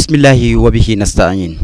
Bismillahi wa bihi nasta'in.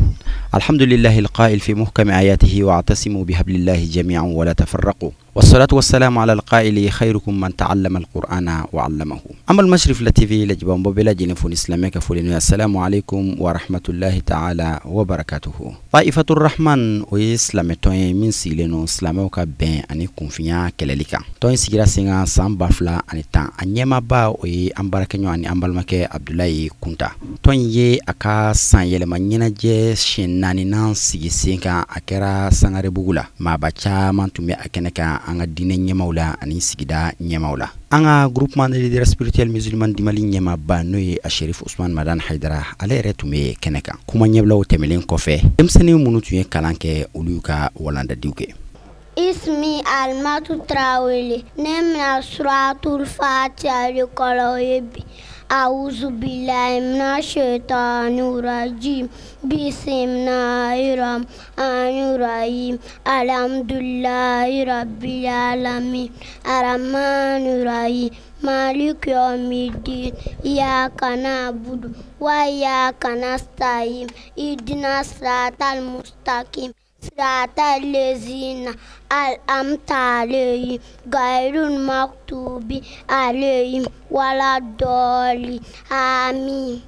Alhamdulillahi alqa'il fi muhkam ayatihi wa'tasimu bihablillahi jami'an wa la tafarraqu. Wassalatu wassalamu ala alqa'ili khayrukum man ta'allama alqur'ana wa 'allamahu. Amal Mashrif la TV la jibambo bela jeni foni islameka foli no. Assalamu alaikum wa rahmatullahi ta'ala wa barakatuhu. Taifatur Rahman o ye silamɛtɔn ye min sigilen no silamɛw ka bɛn ani kunfinya kɛlɛli kan. Tɔn in sigira sen kan san 2010. A ɲɛmaaba o ye an baarakɛɲɔgɔn ani an balimakɛ Abdulayi Kunta. Tɔn in ye a ka san yɛlɛma ɲɛnajɛ siɲɛ 4nan sigi sen kan. A kɛra Sangarebugu la. Maaba caman tun bɛ a kɛnɛ kan, an ka diinɛ ɲɛmaw la ani sigida ɲɛmaw la. An ka groupement de leaders spirituels musulmans du Mali ɲɛmaaba n'o ye a Sherif Usman Madan Haidara, ale yɛrɛ tun bɛ kɛnɛ kan. Kuma ɲɛbilaw tɛmɛlen kɔfɛ, denmisɛnnin minnu tun ye kalan kɛ, olu y'u ka walandadiw kɛ. Ismi Almatu Traoré, ne bɛna suratul Fatiha de kɔrɔ ye bi. A'udhu billahi minash shaitanir rajim. Bismillahir rahmanir rahim. Alhamdulillahi rabbil alamin. Arrahmanir rahim. Maliki yawmiddin. Iyyaka na'budu wa iyyaka nasta'in. Ihdinas siratal mustaqim. Siratal lezina an'amta alayhim ghayril maghdubi alayhim waladdallin. Amin.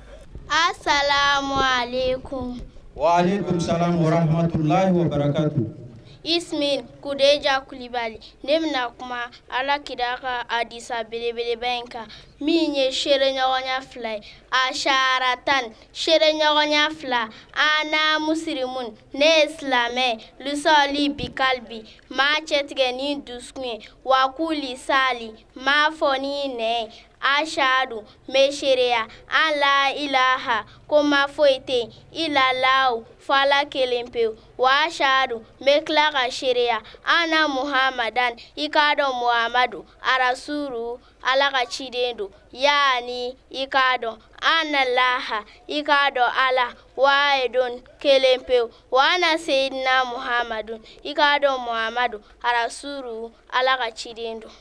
Assalamu alaikum. Wa alaikum salam wa rahmatullahi wa barakatuh. Ismin Kudeja Kulibali, ne bɛna kuma Ala kira ka hadisa belebeleba in kan min ye seereɲɔgɔnya 2 ye. Asharatan, seereɲɔgɔnya 2. Ana muslimun, ne ye silamɛ. Lusɔli bikalbi, maa cɛtigɛ ni dusukun ye. Wakuli sali, maa fɔ ni nɛn ye. Ashadu, n bɛ seereya. An la ilaha, ko ma foyi tɛ yen. Ilalahu, fo Ala kelen pewu. Wa ashadu, n bɛ tila ka seereya. Ana Muhamadan, i k'a dɔn Muhamadu arasuru, Ala ka ciden don. Yaani, i k'a dɔn. Ana laha, i k'a dɔn Ala. Wahidun, kelen pewu. Wa ana seyidina Muhamadun, i k'a dɔn Muhamadu arasuru, Ala ka ciden don.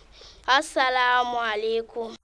Assalamu alaikum.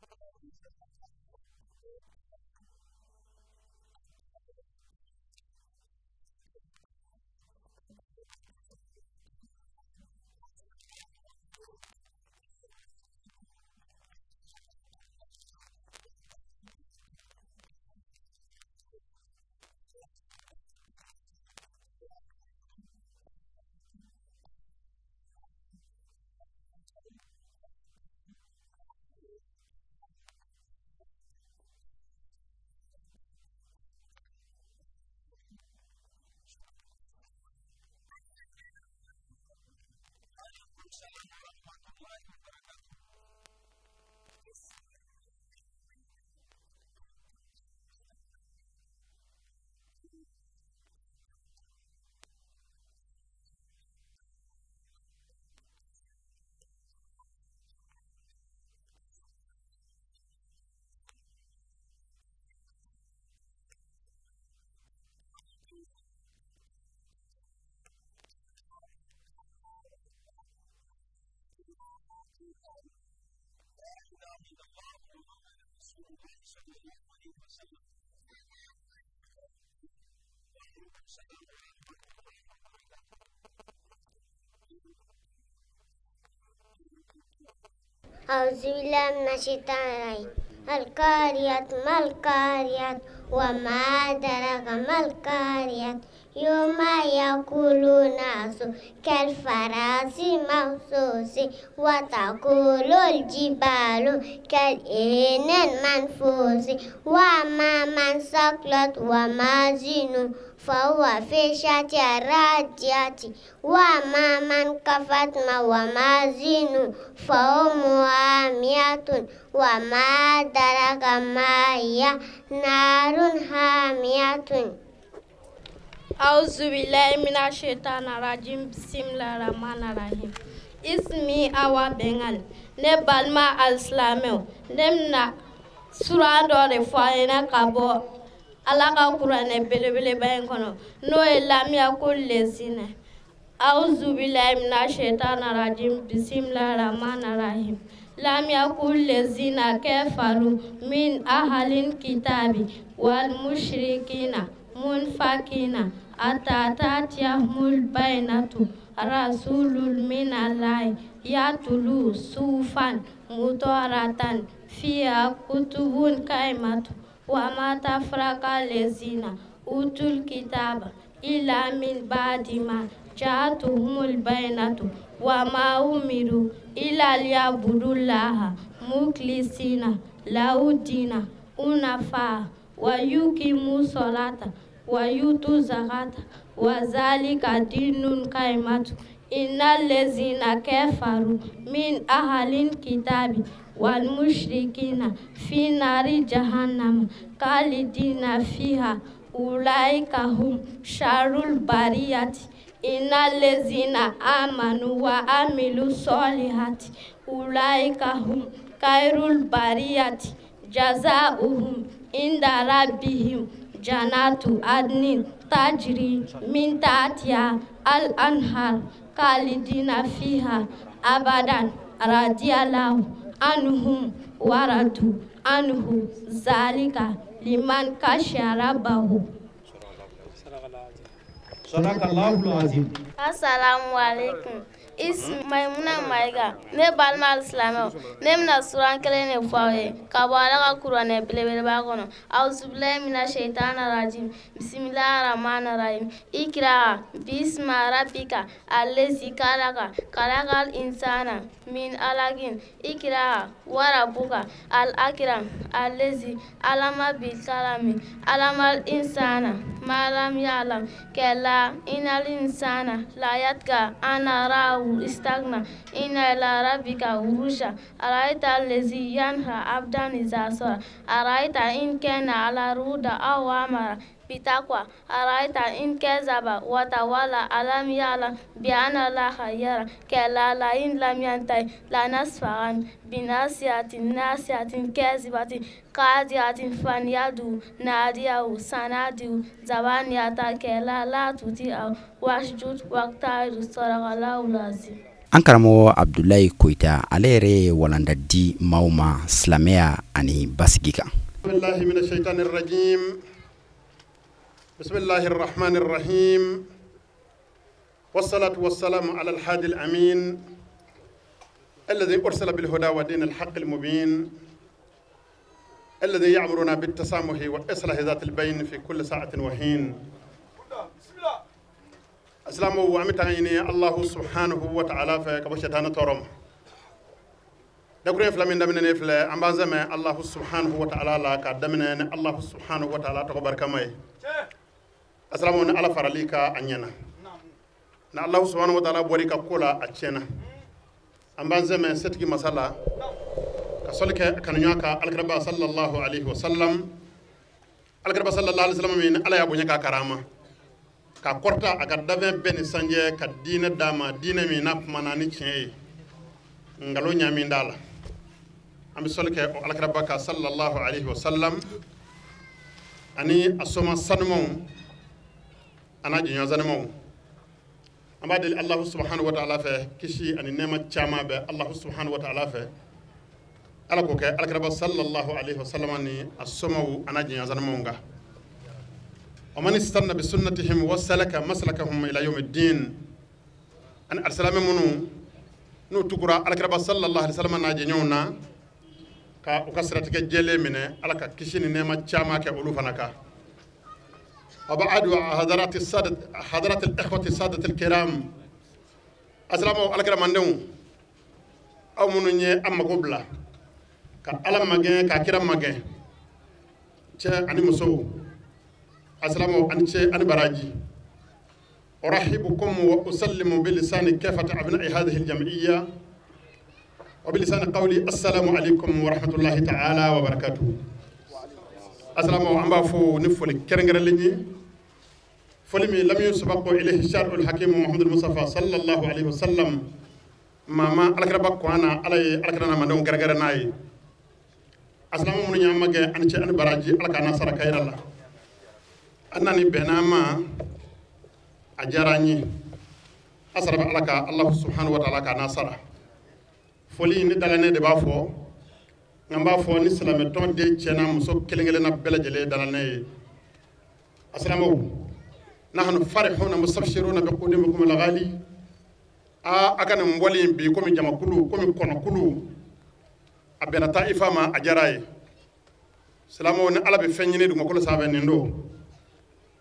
أعوذ بالله من الشيطان الرجيم. القارية ما القارية وما أدراك ما القارية يوم يقول الناس كالفراش المبثوث وتقول الجبال كالعهن المنفوش وأما من ثقلت وموازينه فهو في عيشة راضية وأما من خفت موازينه فأمه هاوية وما أدراك ما هي نار حامية. أعوذ بالله من الشيطان الرجيم. بسم الله الرحمن الرحيم. Ismi Awa Bengal, ne balima alisilamɛw, ne bɛna suran dɔ de fɔ a ɲɛna ka bɔ Ala ka kuranɛ belebeleba in kɔnɔ, n'o ye lamiya ko lezina. Auzu billahi minash shaitani rajim. Bismillahir rahmanir rahim. Lam yakul lezina kafaru min ahalin kitabi wal mushrikina munfakina hatta ta'tiyahumul bayyinatu rasulun minallahi yatlu suhufan mutahharatan fiha kutubun qayyimatu wa ma tafarraqa allazina utul kitaba illa min ba'di ma ja'atuhumul bayyinatu wa ma umiru illa liya'budullaha mukhlisina lahu dina hunafa wa yuqimu salata wa yutu zakata wa zalika dinul qayyimatu innal ladzina kafaru min ahlil kitabi wal mushrikina fi nari jahannam khalidina fiha ulaika hum sharrul bariyati innal ladzina amanu wa amilu solihati ulaika hum khairul bariyati jazaohum inda rabbihim jannatu adnin tajri min tahtiha al anhar khalidina fiha abadan radiyallahu anhum wa radu anhu zalika liman khashiya rabbahu. Sadaqallahul azim. Assalamu alaikum. Maimuna Mayiga, ne balima alisilamɛw, ne bɛna suran kelen de fɔ aw ye ka bɔ Ala ka kuranɛ belebeleba kɔnɔ. Awuzubilayi mina seitana rajim bisimilahi rahmani rahim ikra bisma rabbika allazi khalaqa khalaqal insana min alaqin ikra wa rabbuka al akram allazi allama bil qalami allamal insana ma lam ya'lam kalla innal insana la yatgha an ra'ahu istagna inna ila rabbika urusha araita allazi yanha abdan iza sara araita in kana ala ruda aw amara bitaqwa araita in kazaba wa tawalla alam ya'lam bi anna allaha yara kalla la in lam yantahi la nasfa'an binasiyatin nasiyatin kazibatin qadiyatin fanyadu nadiyahu sanadiu zabaniyata kalla la tuti'u wasjud waqtarib sadaqallahu alazim. An karamɔgɔ Abdulayi Koyita, ale yɛrɛ ye walanda di maaw ma silamɛya ani basigi kan. Billahi minash shaitanir rajim. Bismillahir rahmanir rahim. Wassalatu wassalamu ala al-hadi al-amin alladhi ursila bil huda wa din al-haqq al-mubin alladhi ya'muruna bit tasamuhi wa islahi dhat al-bayn fi kulli sa'atin wa hin. Aslamu wa amita Allah subhanahu wa ta'ala fa ka shetana torom da kuren flamin damine ne fle an ban zame Allah subhanahu wa ta'ala la ka damine ne Allah subhanahu wa ta'ala to barka mai aslamu ne ala faralika anyana na Allah subhanahu wa ta'ala bori ka kola a cena an ban zame setigi masala ka solke kanunya ka alkraba sallallahu alaihi wa sallam alkraba sallallahu alaihi wa sallam min ala ya bonya ka karama ka korta a ka dafɛn bɛɛ ni sanjɛ ka diinɛ d'a ma diinɛ min n'a kumana ni tiɲɛ ye nkalon ɲamin t'a la an bɛ sɔli kɛ o alakiraba kan sallallahu alaihi wa sallam ani a soma sanumanw a n'a jɛɲɔgɔn sanumanw an b'a deli Alahu subahanahu wa taala fɛ kisi ani nɛɛma caman bɛ Alahu subahanahu wa taala fɛ ala k'o kɛ alakiraba sallallahu alaihi wa sallam ni a somaw a n'a jɛɲɔgɔn sanumanw kan. ومن استنى بسنتهم وسلك مسلكهم الى يوم الدين ان السلام منو نو تقرا الكرب صلى الله عليه وسلم ناجنيونا ka o ka siratigɛ jɛlen minɛ ala ka kisi ni nɛɛma caman kɛ olu fana kan. وبعد حضرات السادة حضرات الإخوة السادة الكرام السلام عليكم mandenw aw minnu ye an mago bila ka ala magɛn ka kira magɛn cɛ ani musow السلام عليكم براجي أرحبكم وأسلم بلسان كافة أبناء هذه الجمعية وبلسان قولي السلام عليكم ورحمة الله تعالى وبركاته. السلام عليكم نفولي كرنغرلني فولمي لم يسبق إليه الشارع الحكيم محمد المصطفى صلى الله عليه وسلم ماما الكربا كوانا علي الكرنا مدون غرغرناي السلام عليكم أنت براجي الكنا سركير الله annani bɛnna ma a diyara n ye a sara bɛ ala ka Alahu subahanahu wa taala k'a n'a sara foli ne dala ne de b'a fɔ nka n b'a fɔ ni silamɛtɔn den cɛ n'a muso kelen kelenna bɛɛ lajɛlen dala ne ye Asilamaw nahnu farihuna mustabshiruna biqudumikum alghali a ka nin bɔli in bi komi jamakulu komi kɔnɔkulu a bɛnna Taifa ma a diyara ye. Silamɛw ni Ala bɛ fɛn ɲini dugumakolo sanfɛ nin don,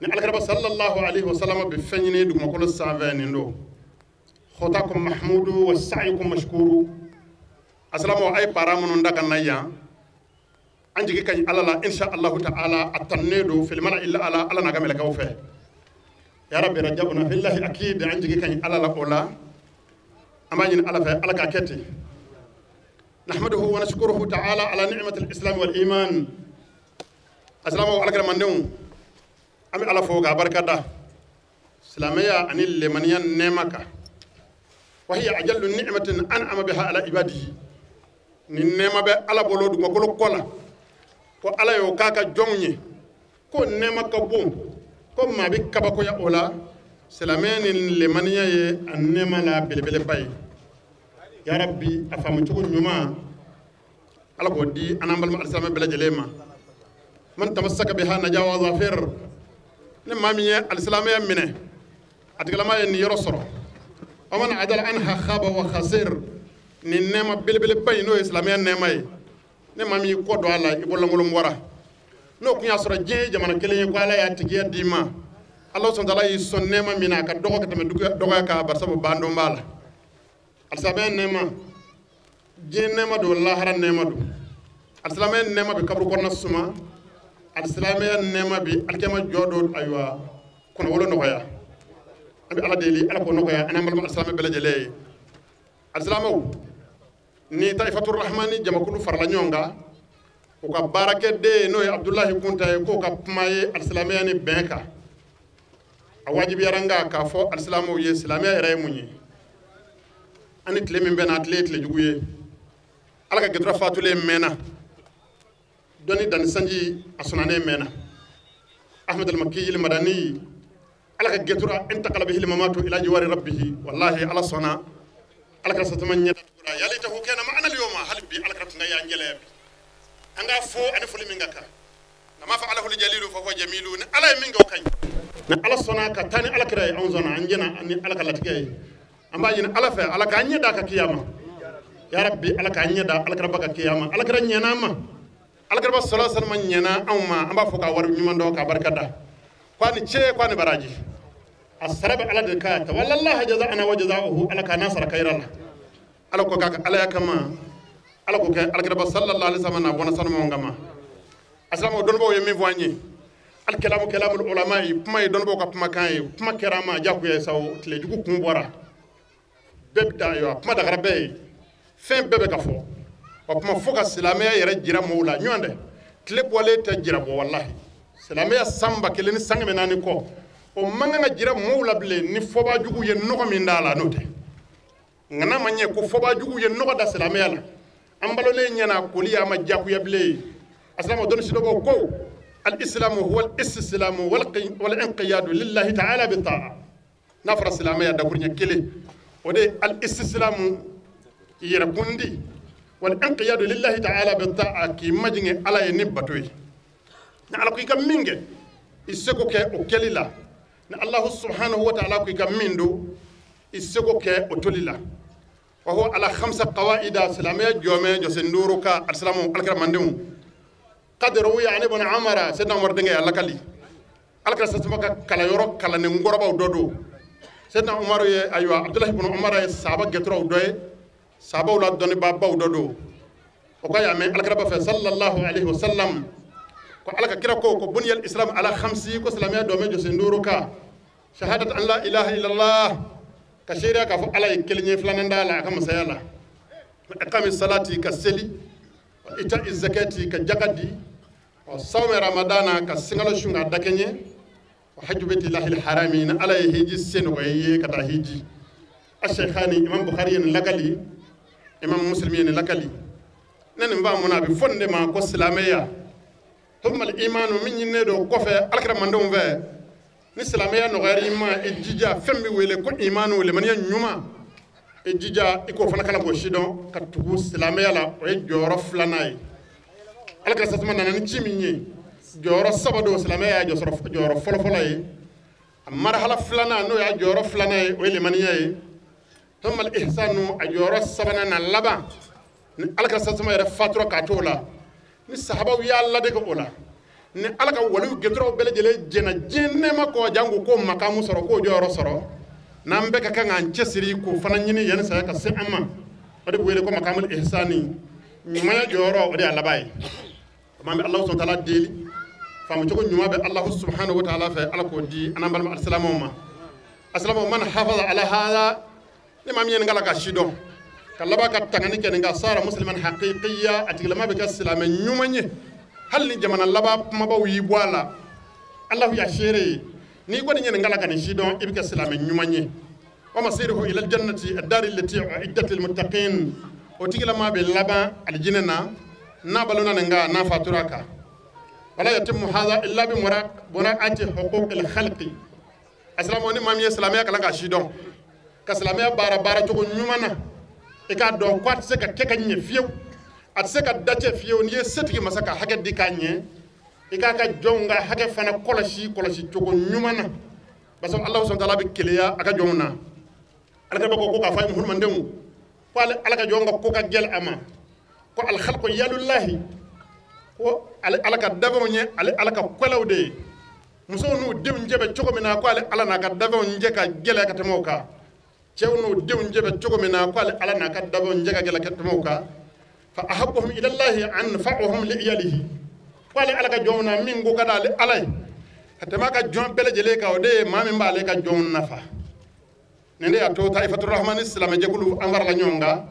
ni alakiraba sallallahu alaihi wa sallam bɛ fɛn ɲini dugumakolo sanfɛ nin don. Khutakum mahmudu wa sa'yukum mashkuru. Asilamɛw a ye para minnu da ka na yan, an jigi ka ɲi Ala la insha Allahu ta'ala, a tanunen don filimana illa Ala, Ala n'a ka mɛlɛkɛw fɛ. Ya rabbi rajabuna fillahi akid, an jigi ka ɲi Ala la o la, an b'a ɲini Ala fɛ Ala k'a kɛ ten. Nahmaduhu wa nashkuruhu ta'ala ala ni'mati al-islam wal iman. Asilamɛw Ala kɛra mandenw, an bɛ Ala fo k'a barika da silamɛya ani lemaniya nɛɛma kan. Wa hiya ajallu ni'matin an'ama biha ala ibadihi. Ni nɛɛma bɛ Ala bolo dugumakolo kɔ la, ko Ala y'o k'a ka jɔnw ye, ko nɛɛma ka bon, ko maa bɛ kabakoya o la. Silamɛya ni lemaniya ye a nɛɛma la belebeleba ye. Ya rabbi a faamucogo ɲuman Ala k'o di an n'an balima alisilamɛ bɛɛ lajɛlen ma. Man tamassaka biha naja wa zafir. Ni maa min ye alisilamɛya minɛ, a tigilama ye nin yɔrɔ sɔrɔ. Wa man adala anha khaba wa khasir. Nin nɛɛma belebeleba in n'o ye silamɛya nɛɛma ye, ni maa min y'i kɔ don a la i bololankolon bɔra. N'o tun y'a sɔrɔ diɲɛ ye jamana kelen ye ko Ala y'a tigiya d'i ma, Ala sɔn taala y'i sɔn nɛɛma min na a ka dɔgɔ ka tɛmɛ dɔgɔya kan, barisabu bandon b'a la. Alisilamɛya nɛɛma, diɲɛ nɛɛma don, lahara nɛɛma don. Alisilamɛya nɛɛma bɛ kaburu kɔnɔna suma, alisilamɛya nɛɛma bɛ alikiyama jɔ don, ayiwa kɔnɔwolo nɔgɔya. An bɛ Ala deli Ala k'o nɔgɔya an n'an balima alisilamɛ bɛɛ lajɛlen ye. Alisilamɛw ni Taifatu Rahmani jamakulu farala ɲɔgɔn kan, u ka baarakɛden n'o ye Abudulayi Kunta ye, k'o ka kuma ye alisilamɛya ni bɛn kan. A wajibiyara n kan k'a fɔ alisilamɛw ye silamɛya yɛrɛ ye mun ye. An ni tile min bɛnna, a tile ye tile jugu ye. Ala ka gɛtura fatulen mɛnna, dɔnni danni sanji a sɔnnanen mɛnna. Ahmed al-Makki al-Madani, Ala ka gɛtura intakala bihi al-mamatu ila jiwari rabbihi. Wallahi Ala sɔnna, Ala ka satama ɲɛ datugura. Yalitahu kana ma'ana al-yawma, hali bi Ala ka tun ka y'an gɛlɛya bi. An k'a fo ani foli min ka kan. Nka ma fa'alahu al-jalilu fa huwa jamilu. Ni Ala ye min kɛ o ka ɲi. Ni Ala sɔnna ka taa ni Ala kira ye, anw sɔnna, an jɛna ni Ala ka latigɛ ye. An b'a ɲini Ala fɛ Ala k'an ɲɛ d'a ka kiyama. Ya rabbi Ala k'an ɲɛ da Ala kira ba ka kiyama. Ala kira ɲɛna an ma, Ala kira ba sallallahu alaihi wasallam ɲɛna anw ma. An b'a fɔ k'a wari ɲuman dɔn k'a barika da. K'a ni ce, k'a ni baraji. A sara bɛ Ala de kan. Tawalallaha jaza'ana wa jaza'uhu. Ala k'a n'a sara kayira la. Ala ko k'a Ala ya kama, Ala ko kɛ Ala kira ba sallallahu alaihi wasallam n'a bɔnna sanumaw kama. Asilamɛw dɔnnibaaw ye min fɔ an ye, alikalamu kalamul ulama ye, kuma ye dɔnnibaaw ka kumakan ye. Kuma kɛra an ma diyagoya ye sa, o tile jugu kun bɔra. Bɛɛ bɛ taa ayiwa, kuma dagara bɛɛ ye, fɛn bɛɛ bɛ ka fɔ. Wa kuma fo ka silamɛya yɛrɛ jira mɔgɔw la. Ɲɔgɔn dɛ, tile bɔlen tɛ jira bɔ walahi. Silamɛya san 1000 ni san 400 kɔ, o man kan ka jira mɔgɔw la bilen ni fɔbajugu ye nɔgɔ min d'a la, n'o tɛ. Nka n'a ma ɲɛ ko fɔbajugu ye nɔgɔ da silamɛya la, an balolen ɲɛna koli y'a ma diyagoya bilen. Asilamɛw dɔnni sidɔnbaw ko al-islamu huwa al-istislamu wal-inqiyadu lillahi ta'ala bi-ta'a. N'a fɔra silamɛya dakuruɲɛ kelen, o de ye al-istislamu yɛrɛkundi, wal-inqiyadu lillahi ta'ala bi-ta'a, k'i majigin Ala ye ni bato ye. Ni Ala ko i ka min kɛ, i seko kɛ o kɛli la. Ni Allahu subhanahu wa ta'ala ko i ka min don, i seko kɛ o toli la. Wa huwa ala khamsa qawaida. Silamɛya jɔmɛ jɔsen duuru ka alisilamu alakira mandenw. Qad ruwiya an ibn Umar, Sayyidina Umar denkɛ ye lakali. Alakira sasuma ka kalanyɔrɔ kalannen kɔrɔbaw dɔ don. Sayyidina Umar ye, ayiwa Abdulahi ibn Umar ye sahaba gɛturaw dɔ ye, sahabaw la dɔnnibaabaw dɔ don. O ka y'a mɛn alakira ba fɛ sallallahu alaihi wa sallam ko Ala ka kira ko ko buniyal islam ala khamsi, ko silamɛya dɔmɛ jɔsen duuru kan. Shahadat an la ilaha illallah, ka seereya k'a fɔ Ala ye kelen ye, filanan t'a la a ka masaya la. Iqami salati, ka seli. Ita zakati, ka jaga di. Wa sawmi ramadana, ka singalo sun ka dakɛɲɛ. Wa hajju baitillahi alharami, ni Ala ye hiji sen nɔgɔya i ye ka taa hiji. Asheikhani, Imam Bukhari ye nin lakali, Imam Muslim ye nin lakali. Ne nin faamu na, a bɛ fɔ nin de ma ko silamɛya. Thumma al-imanu, min ɲininen don kɔfɛ alakira mandenw fɛ, ni silamɛya nɔgɔyara i ma, i jija fɛn bɛ wele ko imanu, limaniya ɲuman, i jija i k'o fana kalan k'o sidɔn ka tugu silamɛya la. O ye jɔyɔrɔ filanan ye. Alakira sasuma nana ni ci min ye, Jɔyɔrɔ saba don, silamɛya y'a jɔyɔrɔ fɔlɔfɔlɔ ye. A marhala filanan, n'o y'a jɔyɔrɔ filanan ye, o ye limaniya ye. Thumma al-ihsanu, a jɔyɔrɔ sabanan na laban, ni Ala ka sasuma yɛrɛ fatura k'a t'o la, ni sahabaw y'a ladege o la, ni Ala ka waliw gɛtɔrɔw bɛɛ lajɛlen jɛnna diɲɛ nɛɛma kɔ, janko k'o makamu sɔrɔ, k'o jɔyɔrɔ sɔrɔ, n'an bɛɛ ka kan k'an cɛsiri k'o fana ɲini yanni saya ka se an ma, o de bɛ wele ko makamul ihsani. Ɲumanya jɔyɔrɔ, o de y'a laban ye. O tuma an bɛ Alahu subahana wa taala deli, faamucogo ɲuman bɛ Alahu subahana wa taala fɛ, Ala k'o di an n'an balima alisilamɛw ma. Asilamɛw, man hafaza ala hada, ni maa min ye nin kalan ka si dɔn, ka laban ka tangani kɛ nin kan, sara musliman haqiqiya, a tigilama bɛ kɛ silamɛ ɲuman ye. Hali ni jamana laban kumabaw y'i bɔ a la, Alahu y'a seere ye, n'i kɔni ye nin kalan ka nin si dɔn, i bɛ kɛ silamɛ ɲuman ye. Wa masiruhu ila aljannati ad-dari allati u'iddat lil muttaqin, o tigilama bɛ laban alijinɛ na, n'a balona nin kan, n'a fatura kan. Wala yatimmu hadha illa bi mura'ati huquqil khalqi. Asilamɛw, ni maa min ye silamɛya kalan ka si dɔn, ka silamɛya baara cogo ɲuman na, i k'a dɔn ko a tɛ se ka kɛ ka ɲɛ fiyewu, a tɛ se ka dacɛ fiyewu n'i ye setigi masa ka hakɛ di k'a ɲɛ, i k'a ka jɔnw ka hakɛ fana kɔlɔsi cogo ɲuman na. Parce que Alahu subahana wa taala bɛ keleya a ka jɔnw na. Ala ko k'a fɔ a ye muhamadenw ko ale Ala ka jɔnw ka ko ka gɛlɛn a ma, ko alhalqu yalullahi, ko ale Ala ka dabɛnw ye ale Ala ka kɔlɛw de ye. Musow n'u denw jɛ bɛ cogo min na, ko ale Ala n'a ka dabɛnw jɛ ka gɛlɛya ka tɛmɛ o kan. Cɛw n'u denw jɛ bɛ cogo min na, ko ale Ala n'a ka dabɛnw jɛ ka gɛlɛya ka tɛmɛ o kan. Fa ahabbuhum ilallahi anfa'uhum li iyalihi, ko ale Ala ka jɔnw na min ko ka d'ale Ala ye ka tɛmɛ a ka jɔn bɛɛ lajɛlen kan, o de ye maa min b'ale ka jɔnw nafa. Nin de y'a to Taifatul Rahmani silamɛjɛkulu an farala ɲɔgɔn kan,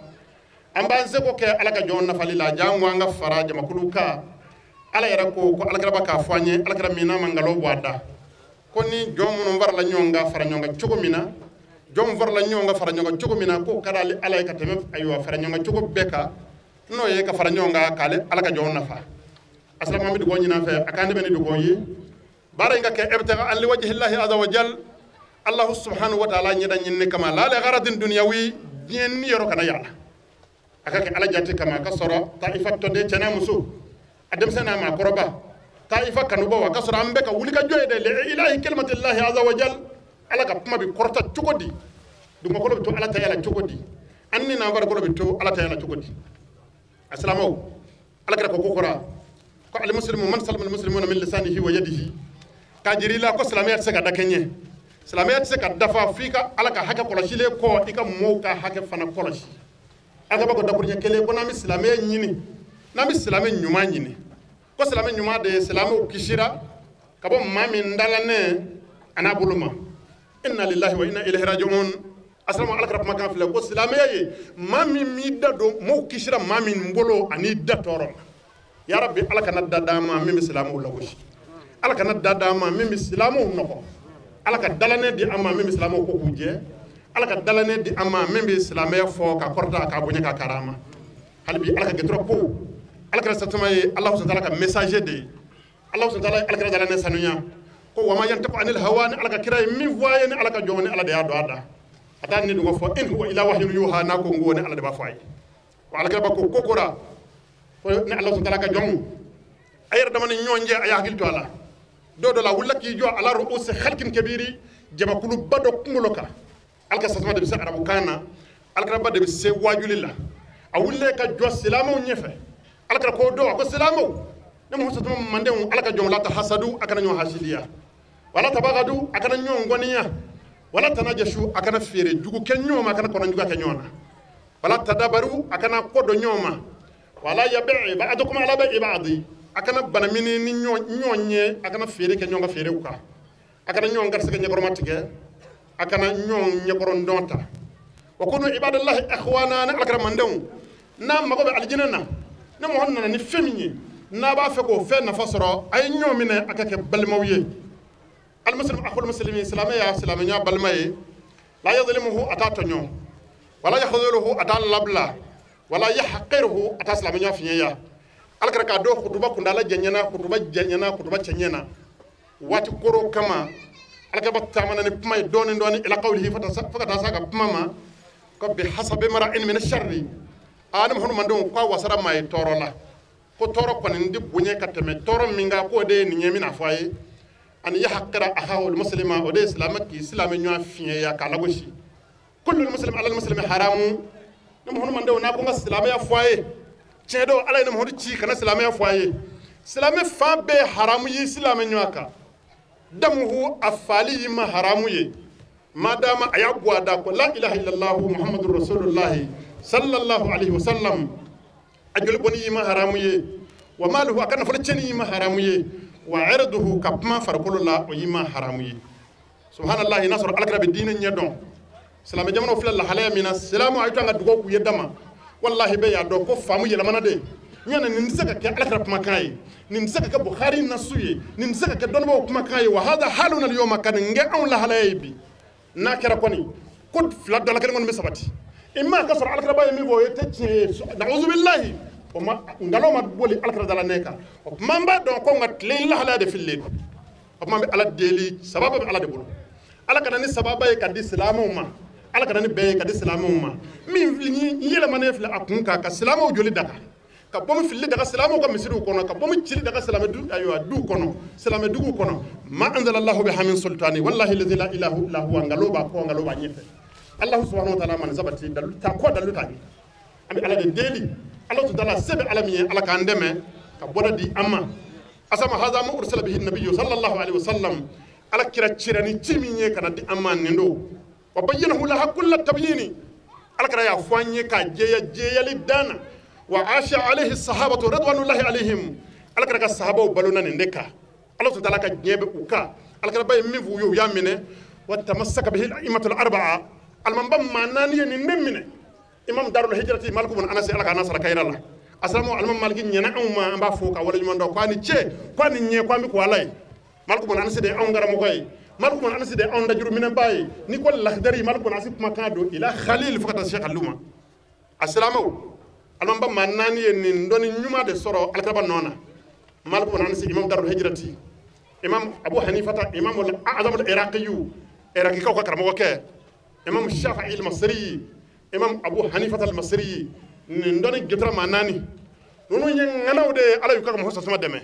an b'an seko kɛ Ala ka jɔnw nafali la, janko an ka fara jamakulu kan. Ala yɛrɛ ko Alakira k'a fɔ an ye, Alakira min n'a ma nkalon bɔ a da, ko ni jɔn minnu farala ɲɔgɔn kan fara ɲɔgɔn kan cogo min na, jɔn farala ɲɔgɔn kan fara ɲɔgɔn kan cogo min na, k'o ka d'ale Ala ye ka tɛmɛ ayiwa fara ɲɔgɔn kan cogo bɛɛ kan, n'o ye ka fara ɲɔgɔn kan k'ale Ala ka jɔnw nafa. Asilamɛw, an bɛ dugawu ɲini an fɛ, a k'an dɛmɛ ni dugawu ye, baara in ka kɛ ibtigha an liwajhillahi azza wa jal, Allahu subhanahu wa ta'ala ɲɛda ɲinini kama, la li gharadin dunyawi, diɲɛ ni yɔrɔ kana yaala, a ka kɛ Ala jate kama, a ka sɔrɔ Taifa tɔnden cɛ n'a muso, a denmisɛn n'a maakɔrɔba, Taifa kanubaw, a ka sɔrɔ an bɛɛ ka wuli ka jɔ ye dɛ, li ilahi kalimatillahi azza wa jal. Ala ka kuma bɛ kɔrɔta cogo di, dugumakolo bɛ to Ala ta la cogo di, an ni n'an farikolo bɛ to Ala ta la cogo di. Asilamɛw, Ala kɛra ko kora ko alimuslimu man salama almuslimuna min lisanihi wa yadihi, k'a jira i la ko silamɛya tɛ se ka da kɛɲɛ, silamɛya tɛ se ka dafa f'i ka Ala ka hakɛ kɔlɔsilen kɔ, i ka mɔɔw ka hakɛ fana kɔlɔsi. Ala ka bɔ dakuruɲɛ kelen ko n'an bɛ silamɛya ɲini, n'an bɛ silamɛ ɲuman ɲini, ko silamɛ ɲuman de ye silamɛw kisira ka bɔ maa min dalanɛ a n'a bolo ma. Inna lillahi wa inna ilayhi raji'un. Asilamɛw, Ala kɛra kumakan filɛ ko silamɛya ye maa min m'i da don, mɔɔw kisira maa min bolo ani da tɔɔrɔ ma. Ya Rabbi, Ala kana da d'an ma min bɛ silamɛw lagosi, Ala kana da d'an ma min bɛ silamɛw nɔgɔ, Ala ka dalanɛ di an ma min bɛ silamɛw ko k'u jɛ, Ala ka dalanɛ di an ma min bɛ silamɛya fɔ ka kɔrɔta k'a bonya k'a karama. Hali bi Ala ka gɛtɔrɔ ko Ala kɛra satuma ye, Alahu subahana wa taala ka messager de ye. Alahu subahana wa taala ye Ala kɛra dalanɛ sanuya ko wa ma yantiqu anil hawa, ni Ala ka kira ye min fɔ a ye, ni Ala ka jɔn ni Ala de y'a don a da, a t'a ni dɔgɔ fɔ, in huwa illa wahyun yuha, n'a ko n ko ni Ala de b'a fɔ a ye. Wa Ala kɛra ko ko kora ko ni Alahu subahana wa taala ka jɔn a yɛrɛ dama ni ɲɔgɔn cɛ, a y'a hakili to a la. Dɔw dɔ la a wulila k'i jɔ ala ru'usi khalqin kabiri, jamakuluba dɔ kunkolo kan. Ala ka sasuma de bɛ se arabukan na, Alakiraba de bɛ se wajuli la. A wulila ka jɔ silamɛw ɲɛfɛ. Ala kɛra ko dɔn, a ko silamɛw, ne muso tuma mandenw, Ala ka jɔnw la ta hasadu, a kana ɲɔgɔn hasidiya, wala tabagadu, a kana ɲɔgɔn gɔniya, wala tanajasu, a kana feere jugu kɛ ɲɔgɔn ma, a kana kɔnɔ jugu kɛ ɲɔgɔn na, wala tadabaru, a kana ko dɔn ɲɔgɔn ma, wala yabi'i ba'dukum ala bai'i ba'di, a kana banamini ni ɲɔgɔn ye, a kana feere kɛ ɲɔgɔn ka feerew kan, a kana ɲɔgɔn garisɛgɛ ɲɛkɔrɔma tigɛ, a kana ɲɔgɔn ɲɛkɔrɔndɔn ta. Wa kunu ibadallahi ikhwana, ni Ala kɛra mandenw, n'a mago bɛ alijinɛ na, ni mɔgɔ nana ni fɛn min ye, n'a b'a fɛ k'o fɛn nafa sɔrɔ, a ye ɲɔgɔn minɛ, a ka kɛ balimaw ye. Alimuslimu akhul muslimi, silamɛ y'a silamɛya balima ye. La yadhlimuhu, a t'a tɔɲɔ, wala yakhdhuluhu, a t'a labila, wala yahqiruhu, a t'a silamɛya fiɲɛya. Ala kɛra k'a dɔn kutuba kundala jɛɲɛna, kutuba jɛɲɛna, kutuba cɛɲɛna waati koro kama, Ala kɛra taamana ni kuma ye dɔɔni dɔɔni ila qawlihi, fo ka taa s'a ka kuma ma ko bi hasabi mar'in min sharri, a ni muhammadenw k'a wasara maa ye tɔɔrɔ la. Ko tɔɔrɔ kɔni di bonya ka tɛmɛ tɔɔrɔ min kan k'o de ye nin ye n bɛna fɔ a ye ani yahqira ahahu almuslima o de ye silamɛ k'i silamɛ ɲɔgɔn fiɲɛya k'a lagosi kullu muslim ala almuslimi haramu ne Muhamadu mandenw n'a ko n ka silamɛya fɔ a ye tiɲɛ don Ala ye ne Muhamadu ci ka na silamɛya fɔ a ye silamɛ fan bɛɛ haramu y'i silamɛ ɲɔgɔn kan damuhu a faali y'i ma haramu ye madama a y'a bɔ a da ko la ilaha illallah muhammadu rasulullahi sallallahu alaihi wasallam a joli bɔnni y'i ma haramu ye wa maluhu a ka nafolo tiɲɛni y'i ma haramu ye wa irduhu ka kuma farikolo la o y'i ma haramu ye subhanallahi n'a sɔrɔ alakira bɛ diinɛ ɲɛ dɔn silamɛ jamanaw filɛ lahalaya min na silamɛw a ye to an ka dugawu k'u ye dama wallahi bɛɛ y'a dɔn ko faamu yɛlɛmana de ɲɔna nin tɛ se ka kɛ alakira kumakan ye nin tɛ se ka kɛ Bukhari nasu ye nin tɛ se ka kɛ dɔnnibaaw kumakan ye wa hada haluna al-yawma ka nin kɛ anw lahalaya ye bi n'a kɛra kɔni ko fila dɔ la kelen kɔni bɛ sabati i ma ka sɔrɔ alakiraba ye min fɔ o ye tɛ tiɲɛ ye na'uzu billahi o ma nkalon ma boli alakira da la ne kan o tuma an b'a dɔn ko nka tile in lahalaya de fililen don o tuma an bɛ Ala deli sababa bɛ Ala de bolo Ala ka na ni sababa ye ka di silamɛw ma Ala ka na ni bɛn ye ka di silamɛw ma min yɛlɛmanen filɛ a kun kan ka silamɛw joli daga ka bɔmu filili daga silamɛw ka misiriw kɔnɔ ka bɔmu cili daga silamɛ du ayiwa du kɔnɔ silamɛ dugu kɔnɔ ma anzalallahu biha min sultani wallahi allazi la ilaha illa huwa nkalon b'a kɔ nkalon b'a ɲɛfɛ Allah subhanahu wa ta'ala man sabati dalu ta kɔ dalu ta an bɛ Ala de deli Allah ta'ala se bɛ Ala min ye Ala k'an dɛmɛ ka bɔda di an ma asama hadha ma ursila bihi nabiyyu sallallahu alaihi wasallam Ala kira cira ni ci min ye ka na di an ma nin don wa bayyanahu laha kulla tabyini Ala kira y'a fɔ an ye k'a jɛya jɛyali dan na wa asha alayhi sahabatu ridwanullahi alayhim Ala kira ka sahabaw balona nin de kan Ala ta'ala ka diɲɛ bɛ u kan Ala kira ba ye min f'u ye u y'a minɛ wa tamassaka bihi al-a'immatul arba'a alimamba maa naani ye nin de minɛ imam darul hijrati Malik ibn Anas Ala k'a nasara kayira la asalamu alimam Maliki ɲɛna anw ma an b'a fo ka waleɲuman dɔn k'a ni ce k'a ni ɲɛ k'an bɛ ko Ala ye Malik ibn Anas de ye anw karamɔgɔ ye Malik ibn Anas de ye anw dajuruminɛba ye n'i ko lakidari Malik ibn Anas kumakan don ila Khalil fo ka taa se Kalilu ma asalamu alimamba maa naani ye nin dɔnni ɲuman de sɔrɔ alakiraba nɔ na Malik ibn Anas imam darul hijrati imam Abu Hanifata imam al-a'zam al-iraqiyu iraqikaw ka karamɔgɔ kɛ imam Shafi'i al-Masri imam Abu Hanifata al-Masri nin dɔnni gɛtara maa naani ninnu ye ŋanaw de ye Ala y'u ka mɔgɔ sasuma dɛmɛ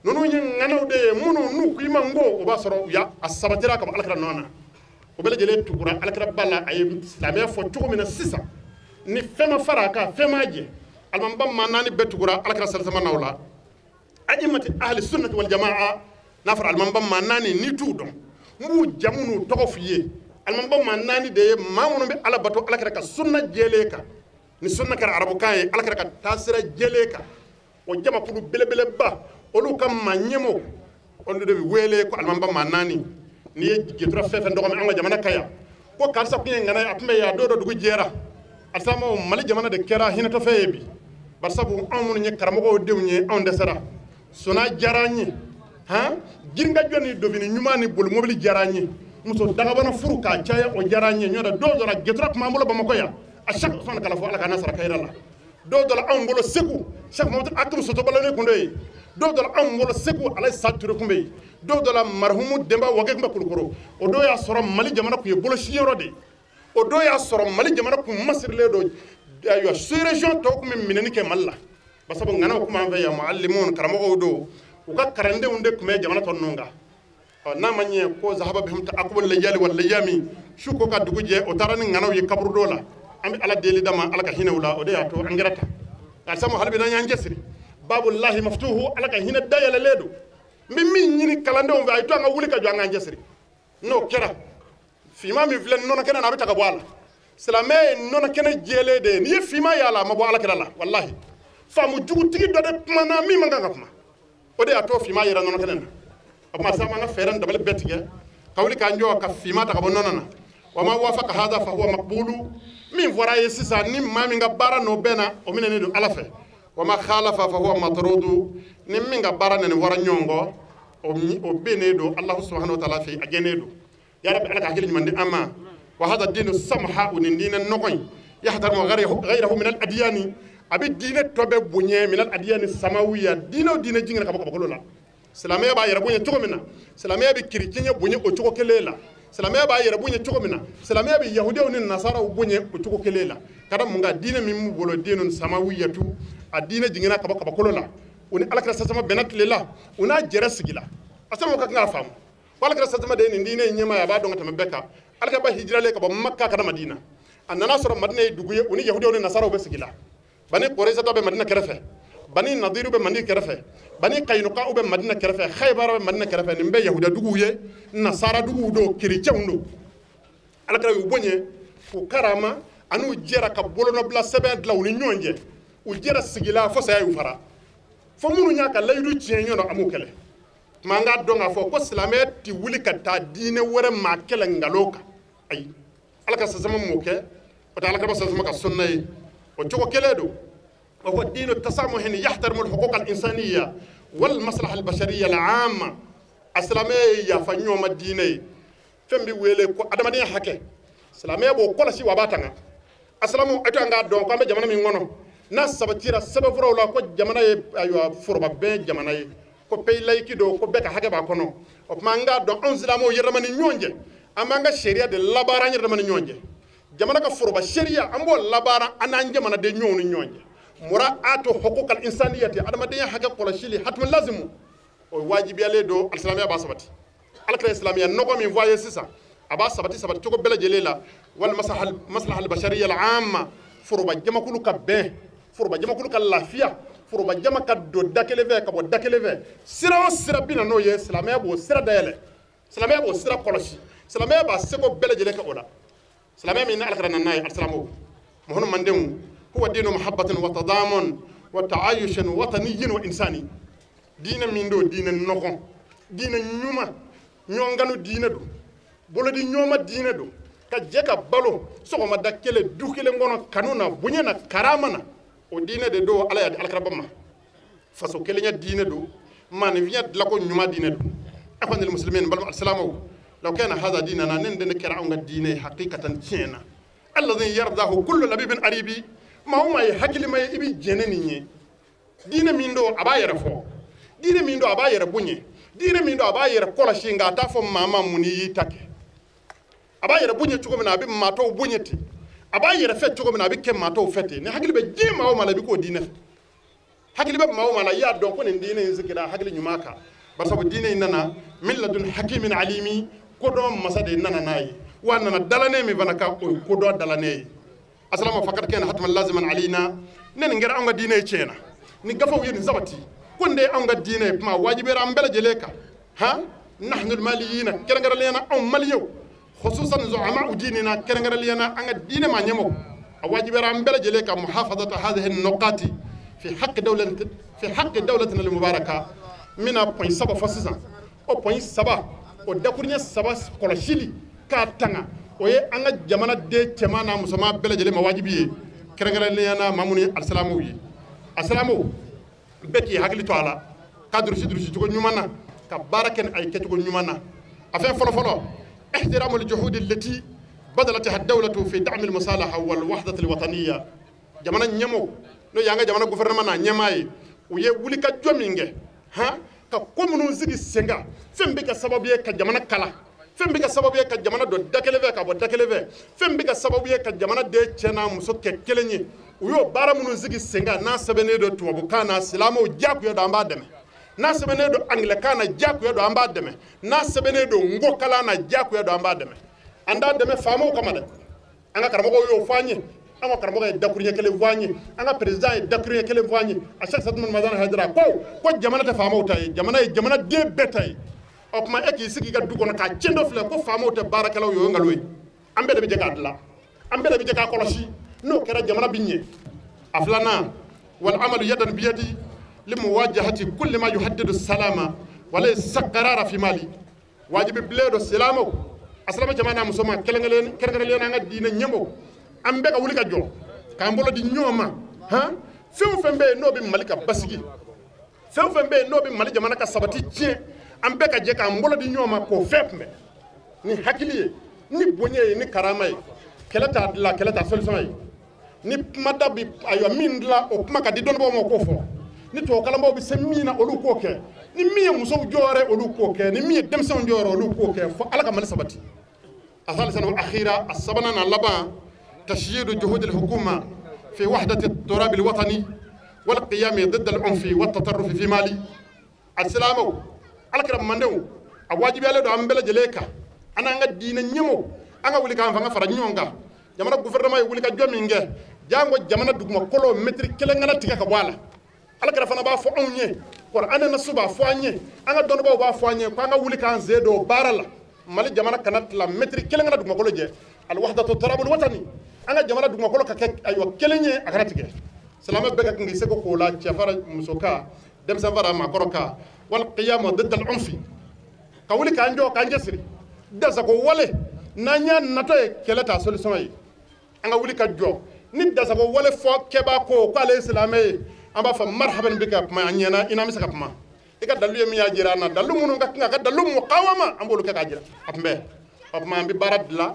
ninnu ye ŋanaw de ye minnu n'u ko i ma n ko o b'a sɔrɔ u y'a a sabatira ka bɔ alakira nɔ na o bɛɛ lajɛlen tugura alakira ba la a ye silamɛya fɔ cogo min na sisan ni fɛn ma fara a kan fɛn ma jɛ alimamba maa naani bɛɛ tugura alakira salisama n'aw la a'immati ahli sunnati wal jamaa n'a fɔra alimamba maa naani n'i t'u dɔn n b'u jamu n'u tɔgɔ f'i ye alimamba maa naani de ye maa minnu bɛ Ala bato alakira ka sunna jɛlen kan ni sunna kɛra arabukan ye alakira ka taasira jɛlen kan o jamakulu belebeleba olu ka maa ɲɛmɔgɔ olu de bɛ wele ko alimamba maa naani n'i ye getura fɛn fɛn dɔgɔ mɛn an ka jamana kan yan ko karisa kun ye ŋana ye a tun bɛ yan a don dɔ dugu jɛra alisamaw Mali jamana de kɛra hinɛtɔfɛn ye bi barisabu anw minnu ye karamɔgɔw denw ye anw dɛsɛra sona diyara an ye han girinkajɔ ni dofini ɲuman ni bolimobili diyara an ye muso dagabana furu k'a caya o diyara an ye ɲɔ tɛ dɔw dɔ la getura tun b'an bolo Bamakɔ yan a chaque Usman Kalafo Ala k'an n'a sara kayira la dɔw dɔ la anw bolo Segu Cheikh Mahamadu Akimu Sotobalani kun dɔ yen dɔw dɔ la anw bolo Segu Alayi Sa Ture kun bɛ yen dɔw dɔ la marihumu Denba Wage kun bɛ Kulukoro o dɔw y'a sɔrɔ Mali jamana kun ye bolosiyɔrɔ de ye o dɔw y'a sɔrɔ Mali jamana kun masirilen don ayiwa sous région tɔw kun bɛ minɛni kɛ Mali la basabu ŋanaw kun b'an fɛ yan muallimun karamɔgɔw don u ka kalandenw de tun bɛ jamana tɔ ninnu kan ɔ n'a ma ɲɛ ko zahaba bihim ta'aqubul layali wal layami su ko ka dugu jɛ o taara ni ŋanaw ye kaburudo la an bɛ Ala deli dama Ala ka hinɛ u la o de y'a to an kɛra tan karisa ma hali bi n'an y'an cɛsiri babulahi maftuhu Ala ka hinɛ dayɛlɛlen don n bɛ min ɲini kalandenw fɛ a ye to an ka wuli ka jɔ an k'an cɛsiri n'o kɛra finman min filɛ nɔnɔ kɛnɛ na a bɛ ta ka bɔ a la silamɛ ye nɔnɔ kɛnɛ jɛlen de ye n'i ye finman y'a la a ma bɔ Ala kira la walahi faamu jugutigi dɔ de kumana min man kan ka kuma o de y'a to finman yera nɔnɔ kɛnɛ na o tuma sa an ka fɛɛrɛ ni dabali bɛɛ tigɛ ka wuli k'an jɔ ka finman ta ka bɔ nɔnɔ na wa ma wafaqa hadha fa huwa maqbulu min fɔra a ye sisan ni maa min ka baara n'o bɛnna o minɛnen don Ala fɛ wa ma khalafa fa huwa matrudu ni min ka baara nani fɔra ɲɔgɔn kɔ o bennen don Allahu subhanahu wa ta'ala fɛ a gɛnnen don ya rabbi Ala ka hakili ɲuman di an ma wa hadha dinu samha o nin diinɛ nɔgɔ in yahtarimu ghayrahu min al-adyani a bɛ diinɛ tɔ bɛɛ bonya min al-adyani samawiya diinɛ o diinɛ jiginna ka bɔ kabakolo la silamɛya b'a yɛrɛ bonya cogo min na silamɛya bɛ kerecɛnya bonya o cogo kelen la silamɛya b'a yɛrɛ bonya cogo min na silamɛya bɛ yahudiyaw ni nasaraw bonya o cogo kelen la ka da mun kan diinɛ min b'u bolo diinɛ samawiyatu A diinɛ jiginna ka bɔ kabakolo la, u ni alakira sasama bɛnna tile la, u n'a jɛrɛ sigi la. A sama ka kan k'a faamu ko alakira sasama de ye nin diinɛ in ɲɛmaa ye, a b'a dɔn ka tɛmɛ bɛɛ kan. Alakira ba hijiralen ka bɔ Makka ka na Madina, a nana sɔrɔ Madina ye dugu ye, u ni yahudiyaw ni nasaraw bɛ sigi la. Bani Qurayza bɛ Madina kɛrɛfɛ, Bani Nadiru bɛ Madina kɛrɛfɛ, Bani Kaynuka bɛ Madina kɛrɛfɛ, Khaybara bɛ Madina kɛrɛfɛ. Nin bɛɛ yahudiya duguw ye, nasara duguw don, kerecɛnw don. Alakira y'u bonya k'u karama, an'u jɛra ka bolonɔbila sɛbɛn dilan u ni ɲɔgɔn cɛ. U jɛra sigi la fo saya y'u fara, fo minnu y'a ka layidu tiɲɛ ɲɔgɔn na, an b'u kɛlɛ. Tuma an k'a dɔn k'a fɔ ko silamɛ tɛ wuli ka taa diinɛ wɛrɛ maa kɛlɛ nkalon kan. Ayi, ala ka sasama m'o kɛ, o tɛ alakira sasama ka sunna ye. O cogo kelen don. O ko diinu tasamuhin yahtarimu alhuquq alinsaniya wal maslaha albashariya al'amma. A silamɛ ye yafa ɲɔgɔn ma diinɛ ye, fɛn bɛ wele ko adamadenya hakɛ, silamɛya b'o kɔlɔsi wa a b'a tanga. A silamɛw, a to an k'a dɔn ko an bɛ jamana min kɔnɔ, n'a sabatira sɛbɛnfuraw la ko jamana ye ayiwa forobabɛn jamana ye, ko pays laïque don, ko bɛɛ ka hakɛ b'a kɔnɔ. O tuma an k'a dɔn anw silamɛw yɛrɛdama ni ɲɔgɔn cɛ, an b'an ka sariya de labaara an yɛrɛdama ni ɲɔgɔn cɛ. Jamana ka foroba sariya, an b'o labaara an n'an jamanaden ɲɔgɔnw ni ɲɔgɔn cɛ. Mura'atu huquq al-insaniyati, adamadenya hakɛ kɔlɔsili hatmu lazimu, o wajibiyalen don, alisilamɛya b'a sabati. Alakira silamɛya nɔgɔ min fɔ a ye sisan, a b'a sabati sabati cogo bɛɛ lajɛlen la. Wal maslaha al-bashariya al-amma, foroba jamakulu ka bɛn, foroba jamakulu ka lafiya, foroba jama ka don da kelen fɛ ka bɔ da kelen fɛ. Sira o sira bi na n'o ye, silamɛya b'o sira dayɛlɛ, silamɛya b'o sira kɔlɔsi, silamɛya b'a seko bɛɛ lajɛlen kɛ o la. Silamɛya min ni alakira nana n'a ye, alisilamɛw muhunu mandenw, huwa diinu mahabbatin wa tadamun wa ta'ayushin wataniyyin wa insani. Diinɛ min don, diinɛ nɔgɔn, diinɛ ɲuman, ɲɔgɔnkanu diinɛ don, bolodi ɲɔgɔnma diinɛ don, ka jɛ ka balo sɔgɔmada kelen du kelen kɔnɔ kanu na, bonya na, karama na, o diinɛ de don. Ala y'a di alakiraba ma. Faso kelenya diinɛ don, maaninfinya dilako ɲuman diinɛ don. Ikhwanil muslimin, balima alisilamɛw, law kana hadha dinana, nin den kɛra anw ka diinɛ ye hakikatan tiɲɛ na, alladhi yardahu kullu labibin aribi, maa o maa ye hakilima ye, i bɛ jɛn ni nin ye. Diinɛ min don, a b'a yɛrɛ fɔ, diinɛ min don, a b'a yɛrɛ bonya, diinɛ min don, a b'a yɛrɛ kɔlɔsi, nka a t'a fɔ maa ma mun n'i y'i ta kɛ. A b'a yɛrɛ bonya cogo min na, a bɛ maa tɔw bonya ten. A b'a yɛrɛ fɛ cogo min na, a bɛ kɛ maa tɔw fɛ ten. Ni hakili bɛ diɲɛ maa o maa la, i bɛ k'o diinɛ fɛ. Hakili bɛ maa o maa la, i y'a dɔn ko nin diinɛ in sigira hakili ɲuman kan. Barisabu diinɛ in nana min ladun hakimin alimi, kodɔn masa de nana n'a ye, wa a nana dalannen min fana kan, o ye kodɔn dalannen ye. Asalama fakad kana hatman laziman alina, ne nin kɛra anw ka diinɛ ye tiɲɛ na. Ni gafew ye nin sabati ko nin de ye anw ka diinɛ ye, kuma wajibiyara an bɛɛ lajɛlen kan. Han nahnu almaliyina, kɛrɛnkɛrɛnnenya na anw maliyɛnw, khususan zu'ama'u dinina, kɛrɛnkɛrɛnnenya na an ka diinɛ maa ɲɛmɔgɔ, a wajibiyara an bɛɛ lajɛlen kan muhafazata hadhihi an-nuqati fi haqqi dawlati, fi haqqi dawlatina al-mubaraka. N bɛna point 3 fɔ sisan. O point 3, o dakuruɲɛ 3 kɔlɔsili k'a tanga, o ye an ka jamana den cɛman n'a musoman bɛɛ lajɛlen ma wajibi ye, kɛrɛnkɛrɛnnenya na maa minnu ye alisilamɛw ye. Alisilamɛw bɛɛ k'i hakili to a la, ka durusi durusi cogo ɲuman na, ka baara kɛ ni a ye kɛcogo ɲuman na. A fɛn fɔlɔ-fɔlɔ, ihtiramu aljuhudi allati badalatiha ad-dawlatu fi da'mi al-musalaha wal wahdati al-wataniyya. Jamana ɲɛmɔgɔw, n'o y'an ka jamana gouvernement n'a ɲɛmaa ye, u ye wulikajɔ min kɛ, han, ka ko minnu sigi sen kan, fɛn bɛ kɛ sababu ye ka jamana kala, fɛn bɛ kɛ sababu ye ka jamana don da kelen fɛ ka bɔ da kelen fɛ, fɛn bɛ kɛ sababu ye ka jamana den cɛ n'a muso kɛ kelen ye. U y'o baara minnu sigi sen kan, n'a sɛbɛnnen don tubabukan na, silamɛw diyagoya don, an b'a dɛmɛ. N'a sɛbɛnnen don angilɛkan na, diyagoya don, an b'a dɛmɛ. N'a sɛbɛnnen don nkokalan na, diyagoya don, an b'a dɛmɛ. An t'a dɛmɛ faamaw kama dɛ. An ka karamɔgɔw y'o fɔ an ye. An ka karamɔgɔ ye dakuruɲɛ kelen fɔ an ye. An ka président ye dakuruɲɛ kelen fɔ an ye. A chaque Satuma Madani Hayidara ko jamana tɛ faamaw ta ye, jamana ye jamanaden bɛɛ ta ye. O tuma e k'i sigi i ka du kɔnɔ k'a tiɲɛ dɔ filɛ ko faamaw tɛ baarakɛlaw ye, o ye nkalon ye. An bɛɛ de bɛ jɛ k'a dilan, an bɛɛ de bɛ jɛ k'a kɔlɔsi. N'o kɛra jamana bɛ ɲɛ. A filanan, wal amalu yadan biyadi limuwajahati kulli ma yuhaddidu salama wala sakarara fi mali. Wajibi bilen don silamɛw, a silamɛ cɛman n'a musoman, kɛrɛnkɛrɛnnenya an ka diinɛ ɲɛmɔgɔw, an bɛɛ ka wuli ka jɔ k'an bolo di ɲɔgɔn ma. Han, fɛn o fɛn bɛ yen n'o bɛ Mali ka basigi, fɛn o fɛn bɛ yen n'o bɛ Mali jamana ka sabati tiɲɛ, an bɛɛ ka jɛ k'an bolo di ɲɔgɔn ma k'o fɛn kunbɛn ni hakili ye, ni bonya ye, ni karama ye. Kɛlɛ t'a dilan, kɛlɛ t'a solution ye. Ni kumada bi ayiwa min dilan, o kuma ka di dɔnnibagaw ma, o k'o fɔ. Ni tubabukalanbaw bɛ se min na, olu k'o kɛ. Ni min ye musow jɔyɔrɔ ye, olu k'o kɛ. Ni min ye denmisɛnw jɔyɔrɔ, olu k'o kɛ. Fo Ala ka Mali sabati. A salisan wal akhira, a sabanan n'a laban, tashyidu juhud al hukuma fi wahdati turab al watani والقيام ضد العنف والتطرف في مالي. السلام على كرم مندو الواجب على دو أمبلا جليكا أنا عند دين النمو أنا ولي كان فانا فرنيونغا جمانا gouvernement ولي كجومينغا جانغو جمانا دوغما كولو متر كيلنغنا تيكا كبوالا على كرم فانا با فو أونيه قرآن نسوبا فو أنيه أنا دونبا با فو أنيه كأنا ولي كان زيدو بارالا مالي جمانا كانت لا متر كيلنغنا دوغما كولو جي الوحدة التراب الوطني أنا جمانا دوغما كولو كك أيوة كيلنيه أكرتيكي سلامة بقى كنيسة كولا تشافر مسوكا دم سفر مع كروكا والقيام ضد العنف كولي كانجو كانجسري ده سكو وله نانيا نتاي كلا تاسول سماي أنا ولي كجو نيد ده سكو وله فوق كبا كو قال سلامة أما فمرحبا بك ما عنينا إنا مسك ما إذا دلوا ميا جيرانا دلوا منو كنا دلوا مقاومة أم بقولوا كأجرا أبمه أبمه ببارد لا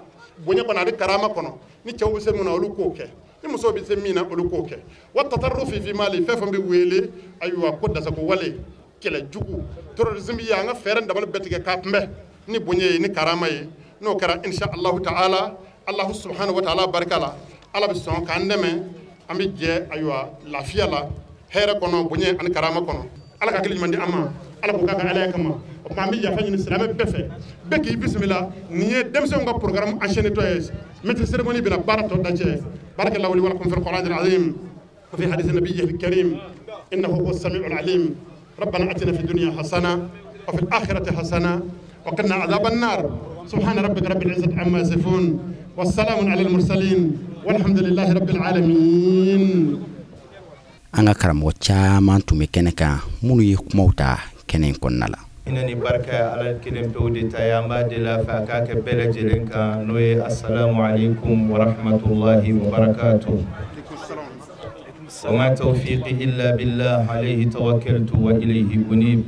بني كنا عند كرامة كنا نيجوا بسمونا أولو كوكه muso bi se mina olu ko kɛ wa tatarrufi fi mali fɛn fɛn bɛ wele ayiwa ko dasako wale kɛlɛ jugu terrorisme ye an ka fɛɛrɛ dabali bɛɛ tigɛ k'a kunbɛn ni bonya ye ni karama ye n'o kɛra insha allahu ta'ala allahu subhanahu wa ta'ala barika la ala bɛ sɔn k'an dɛmɛ an bɛ jɛ ayiwa lafiya la hɛrɛ kɔnɔ bonya ani karama kɔnɔ ala ka hakili ɲuman di an ma ala k'o k'a ka alaya kama o tuma an bɛ yafa ɲini silamɛ bɛɛ fɛ bɛɛ k'i bisimila nin ye denmisɛnw ka programme enchaîné tɔ ye maître cérémonie bɛna baara tɔ dacɛ. بارك الله لي ولكم في القرآن العظيم وفي حديث النبي الكريم إنه هو السميع العليم. ربنا آتنا في الدنيا حسنة وفي الآخرة حسنة وقنا عذاب النار. سبحان ربك رب العزة عما يصفون والسلام على المرسلين والحمد لله رب العالمين. An ka karamɔgɔ caman tun bɛ kɛnɛ kan minnu ye kumaw ta kɛnɛ in kɔnɔna la. Hinɛ ni barika ala kelen pewu de ta ye an b'a deli a fɛ a k'a kɛ bɛɛ lajɛlen kan n'o ye assalamu alaikum wa rahmatullahi wa barakatuh. Wa ma tawfiqi illa billah alayhi tawakkaltu wa ilayhi unib.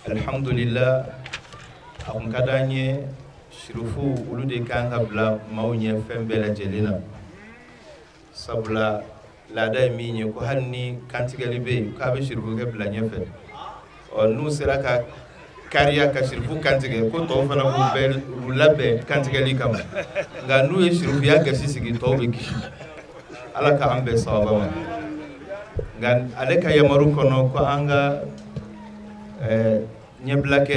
Alhamdulillah, a kun ka d'an ye sirufu olu de kan ka bila maaw ɲɛ fɛn bɛɛ lajɛlen na sabula laada ye min ye ko hali ni kantigɛli bɛ yen k'a bɛ sirifukɛ bila ɲɛfɛ ɔ n'u sera ka kariya ka sirifu kantigɛ ko tɔw fana b'u bɛɛ u labɛn kantigɛli kama nka n'u ye sirifuya gasi sigi tɔw bɛ kisi ala k'an bɛn sababa ma nka ale ka yamaru kɔnɔ ko an ka ɲɛbila kɛ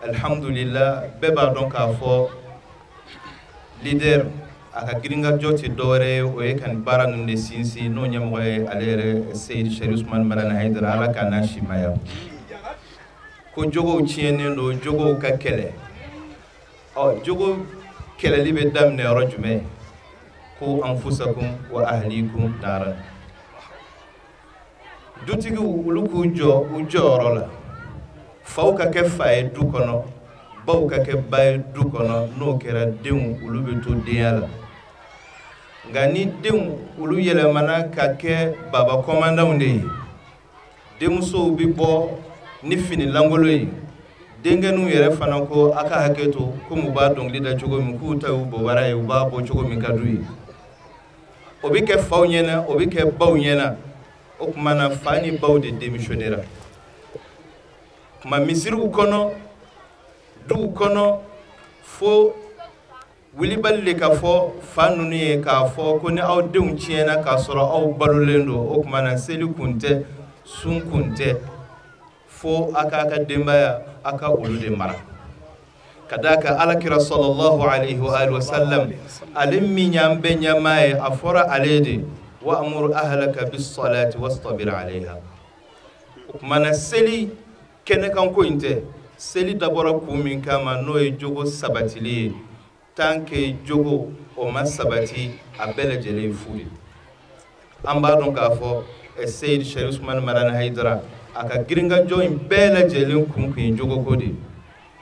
alhamdulillah bɛɛ b'a dɔn k'a fɔ leader a ka girinkajɔ tɛ dɔwɛrɛ ye o ye ka nin baara ninnu de sinsin n'o ɲɛmɔgɔ ye ale yɛrɛ Seyidi Sɛri Usumani Madani Hayidara ala k'a n'a simaya ko jogow tiɲɛnen don jogow ka kɛlɛ ɔ jogo kɛlɛli bɛ daminɛ yɔrɔ jumɛn ko anfusakum wa ahlikum nara dutigiw olu k'u jɔ u jɔyɔrɔ la faw ka kɛ fa ye du kɔnɔ baw ka kɛ ba ye du kɔnɔ n'o kɛra denw olu bɛ to denya la nka ni denw olu yɛlɛmana ka kɛ baba kɔmandanw de ye denmusow bɛ bɔ ni fini lankolon ye denkɛninw yɛrɛ fana ko a ka hakɛ to komi u b'a dɔnkili da cogo min k'u ta y'u bɔbara ye u b'a bɔ cogo min ka d'u ye o bɛ kɛ faw ɲɛna o bɛ kɛ baw ɲɛna o tuma na fa ni baw de démissionnera tuma misiriw kɔnɔ duw kɔnɔ fo wulibali de ka fɔ fa ninnu ye k'a fɔ ko ni aw denw tiɲɛna k'a sɔrɔ aw balolen don o tuma na seli kun tɛ sun kun tɛ fo a k'a ka denbaya a ka olu de mara ka d'a kan alakira sallallahu alaihi wa alihi wa sallam ale min y'an bɛɛ ɲɛmaa ye a fɔra ale de wa amur ahlaka bis salati wastabir alaiha o tuma na seli kɛnɛkanko in tɛ seli dabɔra kun min kama n'o ye jogo sabatili ye tant que jogo o ma sabati a bɛɛ lajɛlen ye fu de an b'a dɔn k'a fɔ Seyidi Sɛri Usumani Madani Hayidara a ka girinkajɔ in bɛɛ lajɛlen kun ye jogoko de ye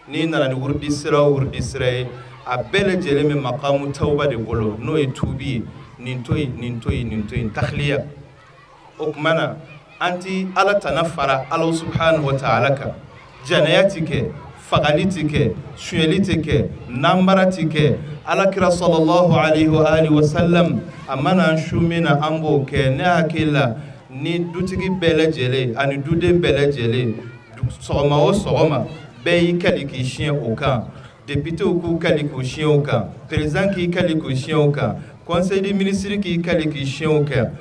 n'i nana ni wurudi sira o wurudi sira ye a bɛɛ lajɛlen bɛ makamu tawba de bolo n'o ye tuubi ye nin to yen nin to yen nin to yen tahiliya o tuma na an ti ala tana fara ala subhanahu wa ta'ala kan janaya ti kɛ fagali ti kɛ sonyɛli ti kɛ nanbara ti kɛ alakira sallallahu alaihi wa alihi wa sallam a mana an su min na an b'o kɛ ne hakili la ni dutigi bɛɛ lajɛlen ani duden bɛɛ lajɛlen sɔgɔma o sɔgɔma bɛɛ y'i kali k'i siɲɛ o kan députéw k'u kali k'u siɲɛ o kan président k'i kali k'u siɲɛ o kan conseil des ministres k'i kali k'i siɲɛ o kan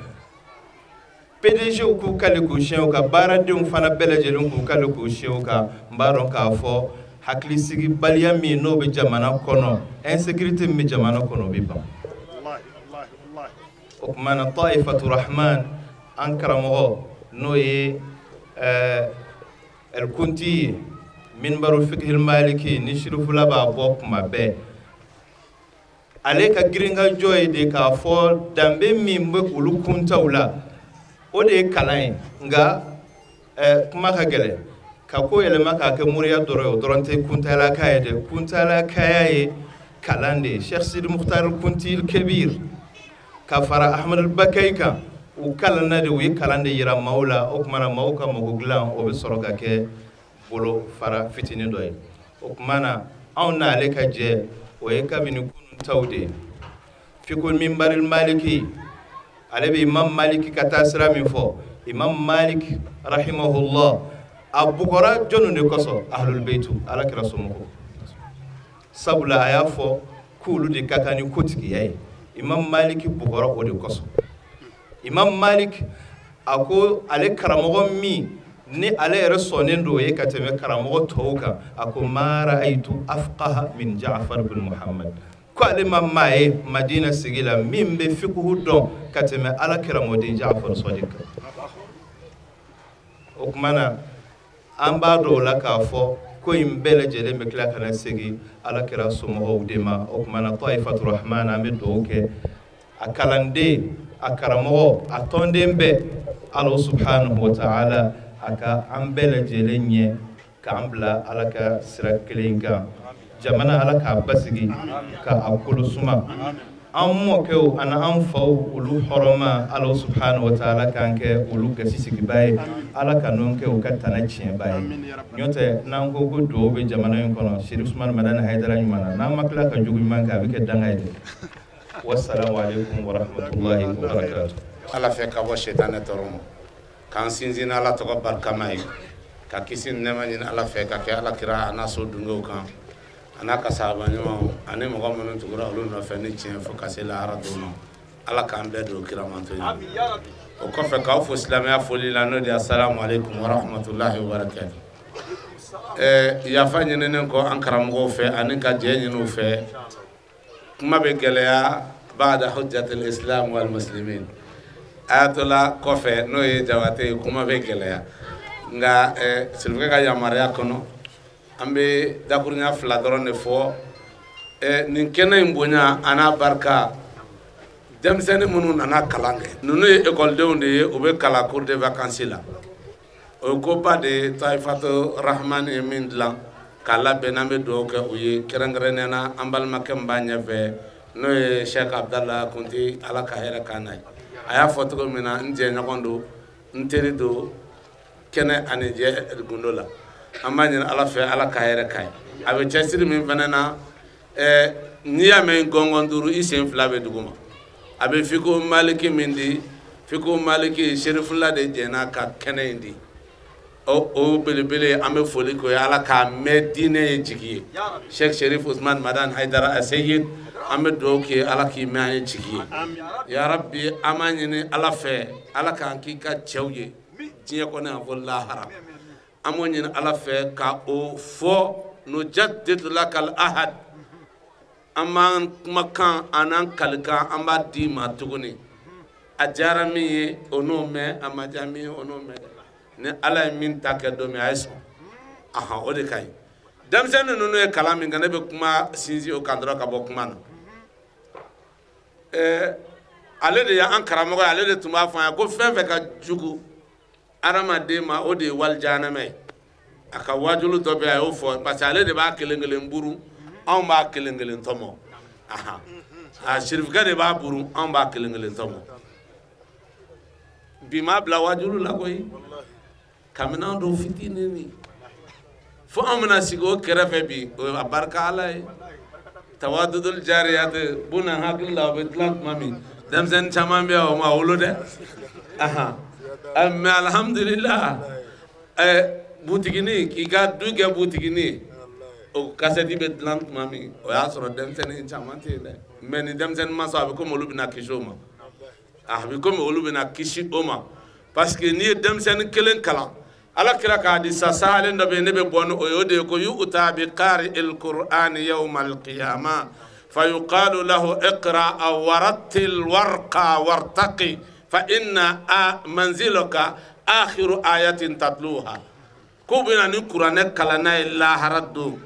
PDGw k'u kale k'u siɲɛ u kan, baaradenw fana bɛɛ lajɛlen k'u kale k'u siɲɛ u kan. N b'a dɔn k'a fɔ hakilisigibaliya min n'o bɛ jamana kɔnɔ, insécurité min bɛ jamana kɔnɔ, o bɛ ban. O tuma na Taifatu Rahman, an karamɔgɔ n'o ye Elkunti ye, minbaru fikihil maliki ni sirifula b'a bɔ kuma bɛɛ, ale ka girinkajɔ ye de k'a fɔ danbe min bɛ olu kuntaw la, o de ye kalan ye. Nka kuma ka gɛlɛn ka ko yɛlɛma k'a kɛ moriya dɔrɔn ye, o dɔrɔn tɛ kuntalakaya ye dɛ. Kuntalakaya ye kalan de ye. Cheikh Sidi Mukhtar Kunti Kebir ka fara Ahmadu Bakayi kan, u kalanna de, u ye kalan de yira maaw la. O tuma na maaw ka mago dilan o bɛ sɔrɔ ka kɛ bolo fara fitinin dɔ ye. O tuma na anw n'ale ka jɛ o ye kabini kunun taw de ye. Fikul minbaril maliki, ale bɛ Imam Maliki ka taa sira min fɔ, Imam Malik rahimahullah a bugɔra jɔnni de kosɔn? Ahlul beitu, ala kira somɔgɔw. Sabula a y'a fɔ k'olu de ka kan ni kotigiya ye. Imam Malik bugɔra o de kosɔn. Imam Malik a ko ale karamɔgɔ min ni ale yɛrɛ sɔnnen don o ye ka tɛmɛ karamɔgɔ tɔw kan, a ko ma ra'aytu afqaha min Ja'far bin Muhammad, ko ale ma maa ye Madina sigi la min bɛ fikuhu dɔn ka tɛmɛ ala kiramɔden Ja'far Sadiq kan. O tuma na an b'a dɔn o la k'a fɔ ko in bɛɛ lajɛlen bɛ tila ka na segin ala kira somɔgɔw de ma. O tuma na Taifatu Rahman, an bɛ dugawu kɛ a kalanden, a karamɔgɔ, a tɔnden bɛɛ, Ala subhanahu wa ta'ala a ka an bɛɛ lajɛlen ɲɛ k'an bila ala ka sira kelen kan. Jamana ala k'a basigi, k'a kolo suma. An mɔkɛw ani an faw olu hɔrɔnma, Ala subhanahu wa ta'ala k'an kɛ olu gasi sigibaa ye, ala ka n'o kɛ u ka tana tiɲɛba ye. N'o tɛ n'an ko ko duwawu bɛ jamana in kɔnɔ, Sherif Usman Madani Hayidara ɲuman na, n'an ma tila ka jugu ɲuman kɛ, a bɛ kɛ danga ye dɛ. Wassalamu alaikum warahmatullahi wabarakatuh. Ala fɛ ka bɔ sitanɛ tɔɔrɔ ma, k'an sinsin ala tɔgɔ barikama ye, ka kisi ni nɛɛma ɲini ala fɛ, ka kɛ ala kira a n'a so dungew kan, a n'a ka sahaba ɲumanw ani mɔgɔ minnu tugura olu nɔfɛ ni tiɲɛ fo ka se lahara don ma. Ala k'an bɛɛ don kiramanto ye. O kɔfɛ k'aw fo silamɛya foli la, n'o de ye assalamu alaikum warahmatullahi wabarakatuh. Yafa ɲininen kɔ an karamɔgɔw fɛ ani ka jɛ ɲini u fɛ, kuma bɛ gɛlɛya ba'da hujjatil islam wal muslimin, ayatola kɔfɛ n'o ye Jabate ye, kuma bɛ gɛlɛya. Nka sirifukɛ ka yamaruya kɔnɔ, an bɛ dakurunya fila dɔrɔn de fɔ. Nin kɛnɛ in bonya a n'a barika, denmisɛnnin minnu nana kalan kɛ, ninnu ye ekɔlidenw de ye, u bɛ kalan cours de vacances la. O ye koba de ye Taifatu Rahman ye min dilan k'a labɛn, n'an bɛ dugawu kɛ u ye, kɛrɛnkɛrɛnnenya la an balimakɛ min b'a ɲɛfɛ n'o ye Cheikh Abdallah Kunti, ala ka hɛrɛ k'an n'a ye. A y'a fɔ cogo min na, n jɛɲɔgɔn don, n teri don, kɛnɛ ani jɛ gundo la. An b'a ɲini ala fɛ, ala ka hɛrɛ k'a ye. A bɛ cɛsiri min fana na, n'i y'a mɛn gɔngɔn duuru, i sen fila bɛ dugu ma. A bɛ fiko maliki min di, fiko maliki serifula de jɛnna ka kɛnɛ in di. O belebele an bɛ foli k'o ye, ala k'a mɛn diinɛ ye jigi ye. Cheikh Sherif Usman Madani Hayidara Aseyid, an bɛ dugawu kɛ ala k'i mɛn an ye jigi ye. Ya Rabbi, an b'a ɲini ala fɛ, ala k'an k'i ka cɛw ye diɲɛ kɔnɔ yan fo lahara. An b'o ɲini ala fɛ ka o fɔ nujaddidu lakal ahad, an b'an kumakan an n'an kalikan an b'a d'i ma tuguni. A diyara min ye o n'o mɛn, a ma diya min ye o n'o mɛn dɛ. Ni ala ye min ta kɛ don min, a ye sɔn. Ahan, o de ka ɲi. Denmisɛnnin ninnu ye kalan min kɛ, ne bɛ kuma sinsin o kan dɔrɔn ka bɔ kuma na. Ale de y'an karamɔgɔ ye, ale de tun b'a fɔ an ye ko fɛn fɛn ka jugu adamaden ma, o de ye walijahanama ye. A ka wajulu dɔ bɛ yen, a y'o fɔ, parce que ale de b'a kelen kelen buru, anw b'a kelen kelen tɔmɔ. Ahan, a sirifukɛ de b'a buru, anw b'a kelen kelen tɔmɔ. Bi m'a bila wajulu la koyi, kabini an don fitinin fo an bɛna sigi o kɛrɛfɛ bi, o a barika ala ye. Tawadudul jariyat buna hakili la, o bɛ dilan tuma min, denmisɛnnin caman bɛ yan o ma wolo dɛ. Ahan, mais alhamdulillah, butiginin k'i ka du kɛ butiginin, o kasɛti bɛ dilan tuma min, o y'a sɔrɔ denmisɛnnin caman tɛ yen dɛ. Mais ni denmisɛnnin ma sɔn, a bɛ komi olu bɛna kisi o ma. A bɛ komi olu bɛna kisi o ma. Parce que n'i ye denmisɛnnin kelen kalan ala kira k'a di sa sahalen dɔ bɛ yen ne bɛ bɔ ni o ye o de ye ko yu'ta bi qari il qur'ani yawma al-qiyama fa yuqalu lahu iqra warattil warqa wartaqi fa inna manzilaka akhiru ayatin tatluha. K'u bɛ na ni kuranɛ kalanna ye lahara don,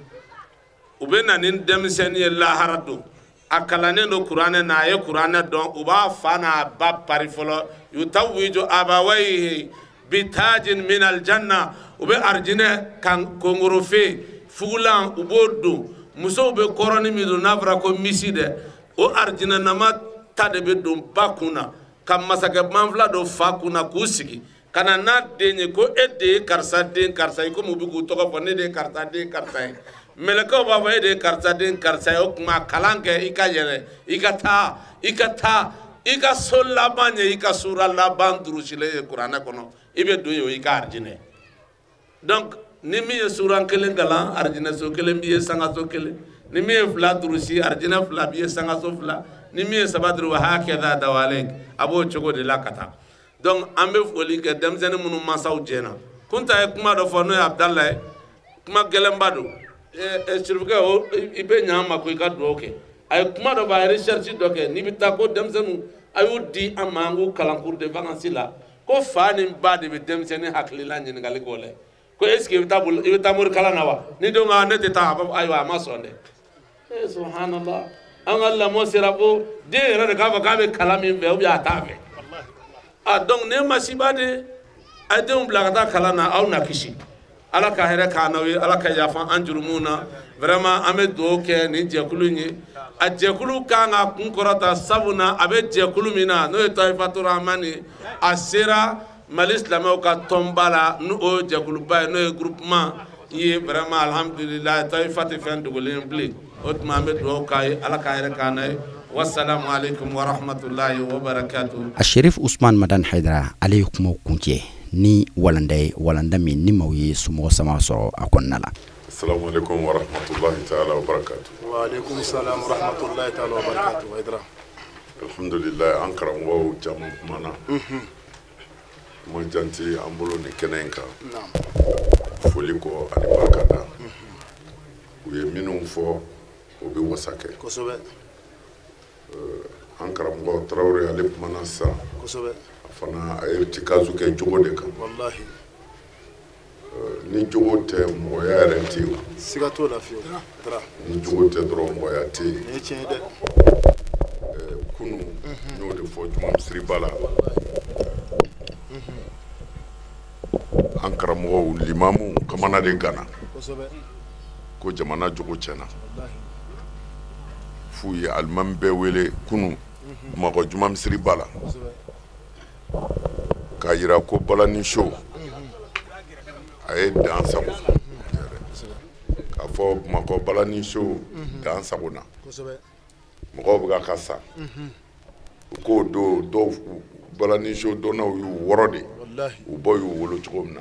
u bɛ na ni denmisɛnnin ye lahara don, a kalannen don kuranɛ na, a ye kuranɛ dɔn, u b'a fa n'a ba pari fɔlɔ, yutawwiju abawayhi bitajin min aljanna, u bɛ arijinɛ kan kongorofe fugulan u b'o don, musow bɛ kɔrɔni min don n'a fɔra ko misi dɛ, o arijinɛ nama ta de bɛ don ba kun na ka masakɛ manfila don fa kun na k'u sigi ka na n'a den ye ko e de ye karisa den karisa ye, komi u bɛ k'u tɔgɔ fɔ ne de ye karisa den karisa ye, mɛlɛkɛw b'a fɔ e de ye karisa den karisa ye, o tuma kalan kɛ i ka yɛlɛ i ka taa i ka taa i ka so laban ye i ka sura laban durusilen ye kuranɛ kɔnɔ, i bɛ don yen o y'i ka arijinɛ. Donc ni min ye suran kelen kalan arijinɛ so kelen b'i ye sangaso kelen, ni min ye fila durusi arijinɛ fila b'i ye sangaso fila, ni min ye saba duuru hakɛda dawale a b'o cogo de la ka taa. Donc an bɛ foli kɛ denmisɛnnin minnu mansaw jɛna. Kunta ye kuma dɔ fɔ n'o ye Abudala ye, kuma gɛlɛnba don. Sirifukɛ o i bɛ ɲa an ma ko i ka dugawu kɛ. A ye kuma dɔ fɔ, a ye recherche dɔ kɛ, n'i bɛ taa ko denmisɛnninw a y'u di an ma an k'u kalan cours de vacances la, ko fa ni ba de bɛ denmisɛnnin hakilila ɲininkali k'o la, ko est ce que i bɛ taa morikalan na wa? Ni denw ko ne tɛ taa, a b'a fɔ ayiwa a ma sɔn dɛ. Subhanallah, an ka lamɔ sera fo den yɛrɛ de k'a fɔ k'a bɛ kalan min fɛ ou bien a t'a fɛ. Ah donc nin ye masiba de ye, a ye denw bila ka taa kalan na, aw na kisi. Ala ka hɛrɛ k'an n'aw ye, Ala ka yafa an jurumuw na. Vraiment an bɛ dugawu kɛ nin jɛkulu in ye. A jɛkulu kan ka kun kɔrɔta sabu na a bɛ jɛkulu min na n'o ye Tayifatu Rahmani ye, a sera Mali silamɛw ka tɔnba la n'o ye jɛkuluba ye n'o ye groupement ye. Vraiment alhamdulilayi Tayifa tɛ fɛn dogolen bilen. O tuma an bɛ dugawu k'a ye, Ala ka hɛrɛ k'an n'a ye. Wassalamu alaikum wa rahmatullahi wa barakatuh. A Sherif Usman Madan Haidara ale ye kumaw kuncɛ ni walanda ye, walanda min ni maaw ye somɔgɔ sama sɔrɔ a kɔnɔna la. Assalamu alaikum wa rahmatullahi ta'ala wa barakatuh. Wa alaikum salam wa rahmatullahi ta'ala wa barakatuh. Haidara. Alhamdulillah an karamɔgɔw caman kumana. Kuma jan tɛ an bolo nin kɛnɛ in kan. Foli kɔ ani barikada. U ye minnu fɔ o bɛ wasa kɛ. Kosɛbɛ. An karamɔgɔ Tarawele ale kumana sisan. Kosɛbɛ. A fana a ye tikazu kɛ jogo de kan. Walahi. Ni jogo tɛ mɔgɔya yɛrɛ tɛ yen. Siga t'o la fiyewu. Ni jogo tɛ dɔrɔn mɔgɔya tɛ yen. Nin ye tiɲɛ ye dɛ. Kunun n y'o de fɔ juma misiriba la. An karamɔgɔw limamuw kamana de gana. Kosɛbɛ. Ko jamana jogo tiɲɛna. F'u ye alimami bɛɛ wele kunun Bamakɔ juma misiriba la. K'a yira ko balani so a ye dan sago, k'a fɔ Bamakɔ balani so dan sago na, mɔgɔw bɛ ka sa. U k'o don dɔw balani so dɔnnaw y'u wɔrɔ de, u bɔ y'u wolo cogo min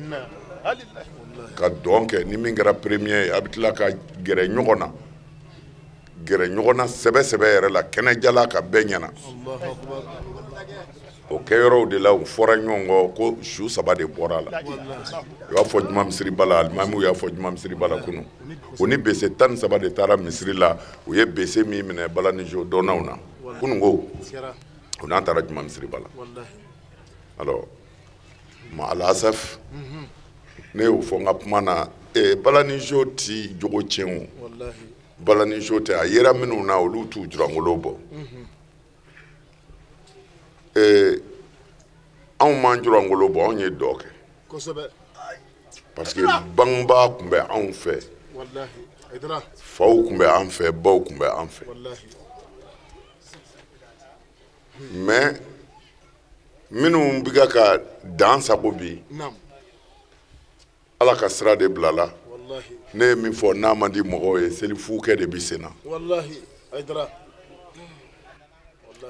na ka dɔn kɛ. Ni min kɛra premier ye a bɛ tila ka gɛrɛ ɲɔgɔn na, gɛrɛ ɲɔgɔn na sɛbɛ sɛbɛ yɛrɛ la, kɛnɛjala ka bɛɛ ɲɛna. O kɛyɔrɔw de la u fɔra ɲɔgɔn kɔ ko su saba de bɔra a la. U y'a fɔ juma misiriba la, alimamiw y'a fɔ juma misiriba la kunun. O ni bese 13 de taara misiri la, u ye bese min minɛ balanijo dɔnnaw na kunun ko o n'an taara juma misiriba la. Alors ma alasaf, ne y'o fɔ n ka kuma na, balanijo ti jogo tiɲɛ o, balanijo tɛ, a yera minnu na olu t'u jurangolo bɔ. Anw m'an jurangolo bɔ, anw ye dɔ kɛ. Parce que bangebaa tun bɛ anw fɛ, faw tun bɛ an fɛ, baw tun bɛ an fɛ. Mais minnu bɛ ka dan sago bi, Ala ka sira de bila la. Ne ye min fɔ n'a man di mɔgɔw ye, selifukɛ de bɛ sen na.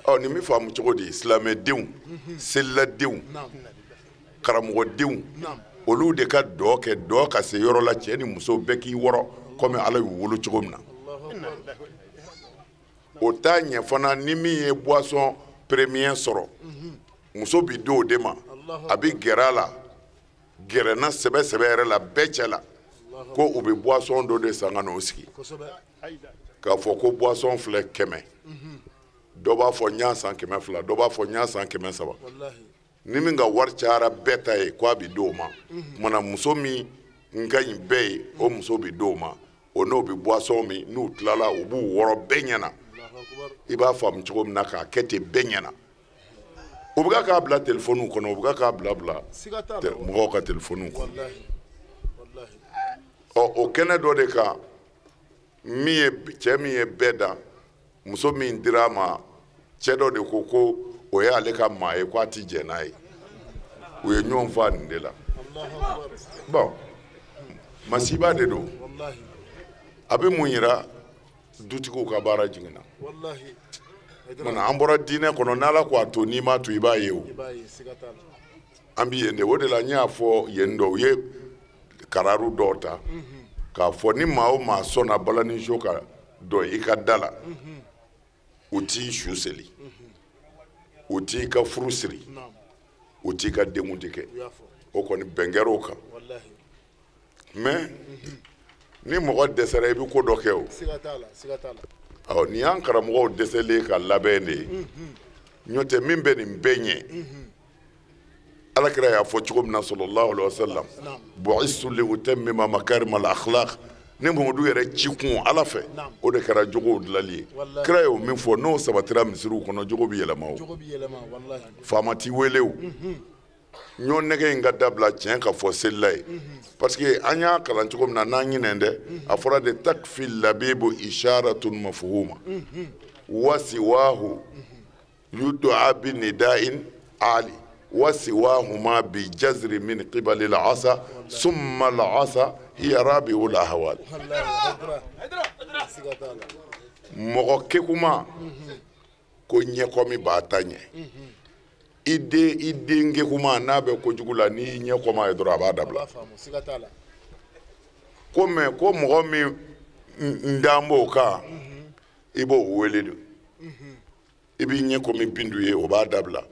Ɔ nin bɛ faamu cogo di? Silamɛdenw, seliladenw, karamɔgɔdenw, olu de ka dɔ kɛ, dɔ ka se yɔrɔ la cɛ ni muso bɛɛ k'i wɔrɔ komi Ala y'u wolo cogo min na. O t'a ɲɛ fana ni min ye boisson premier sɔrɔ, muso bi di o de ma. A bɛ gɛrɛ a la, gɛrɛna sɛbɛ sɛbɛ yɛrɛ la bɛɛ cɛ la, ko u bɛ boisson dɔ de san ka n'o sigi, k'a fɔ ko boisson filɛ 100, dɔ b'a fɔ n y'a san 200, dɔ b'a fɔ n y'a san 300. Ni min ka wari cayara bɛɛ ta ye, k'a bɛ d'o ma. Kumana muso min n ka ɲi bɛɛ ye, o muso bɛ d'o ma, o n'o bɛ boisson min, n'u tilala u b'u wɔrɔ bɛɛ ɲɛna. I b'a faamu cogo min na k'a kɛ ten bɛɛ ɲɛna. U bɛ k'a bila telefɔniw kɔnɔ, u bɛ k'a bila mɔgɔw ka telefɔniw kɔnɔ. Ɔ o kɛnɛ dɔ de kan, min ye cɛ min ye bɛɛ dan, muso min dira a ma, cɛ dɔ de ko ko o y'ale ka maa ye, k'a ti jɛn n'a ye. U ye ɲɔgɔn fa nin de la. Bon, masiba de don. A bɛ mun yira? Dutigiw ka baara jiginna. Mana an bɔra diinɛ kɔnɔ, n'Ala ko a to, n'i m'a to i b'a ye o. An bɛ yen de, o de la n y'a fɔ yen dɔ, u ye kararu dɔw ta k'a fɔ ni maa o maa sɔnna balaniso ka dɔn i ka da la, u t'i su seli, u t'i ka furu siri, u t'i ka denkundi kɛ. O kɔni bɛn kɛra o kan. Mais ni mɔgɔ dɛsɛra, i bɛ ko dɔ kɛ o. Ɔ nin y'an karamɔgɔw dɛsɛlen ka labɛn de ye. N'o tɛ min bɛ nin bɛɛ ɲɛ, Ala kira y'a fɔ cogo min na sallallahu alaihi wa sallam, bu'istu li utammima makarima al-akhlaq. Ni Muhamadu yɛrɛ ci kun Ala fɛ, o de kɛra jogow dilanli ye. Kira y'o min fɔ, n'o sabatira misiriw kɔnɔ, jogo bɛ yɛlɛma o. Faama t'i wele o. Ɲɔ nɛgɛ in ka dabila tiɲɛ ka fɔ selila ye, parce que an y'a kalan cogo min na, n'an ɲinɛ dɛ, a fɔra de takfi labibu isharatun mafhuma wa siwahu yudu'a bi nida'in ali wa siwahuma bi jazri min qibali al-asa summa al-asa hiya rabi'ul ahwal. Mɔgɔ kekuma ko ɲɛkɔmi b'a ta ɲɛ. I den kekuma n'a bɛ kojugu la, n'i ɲɛ kɔma ye dɔrɔn a b'a dabila. Ko mɛ ko mɔgɔ min n dan b'o kan, i b'o wele de. I b'i ɲɛ kɔmi Bintu ye, o b'a dabila.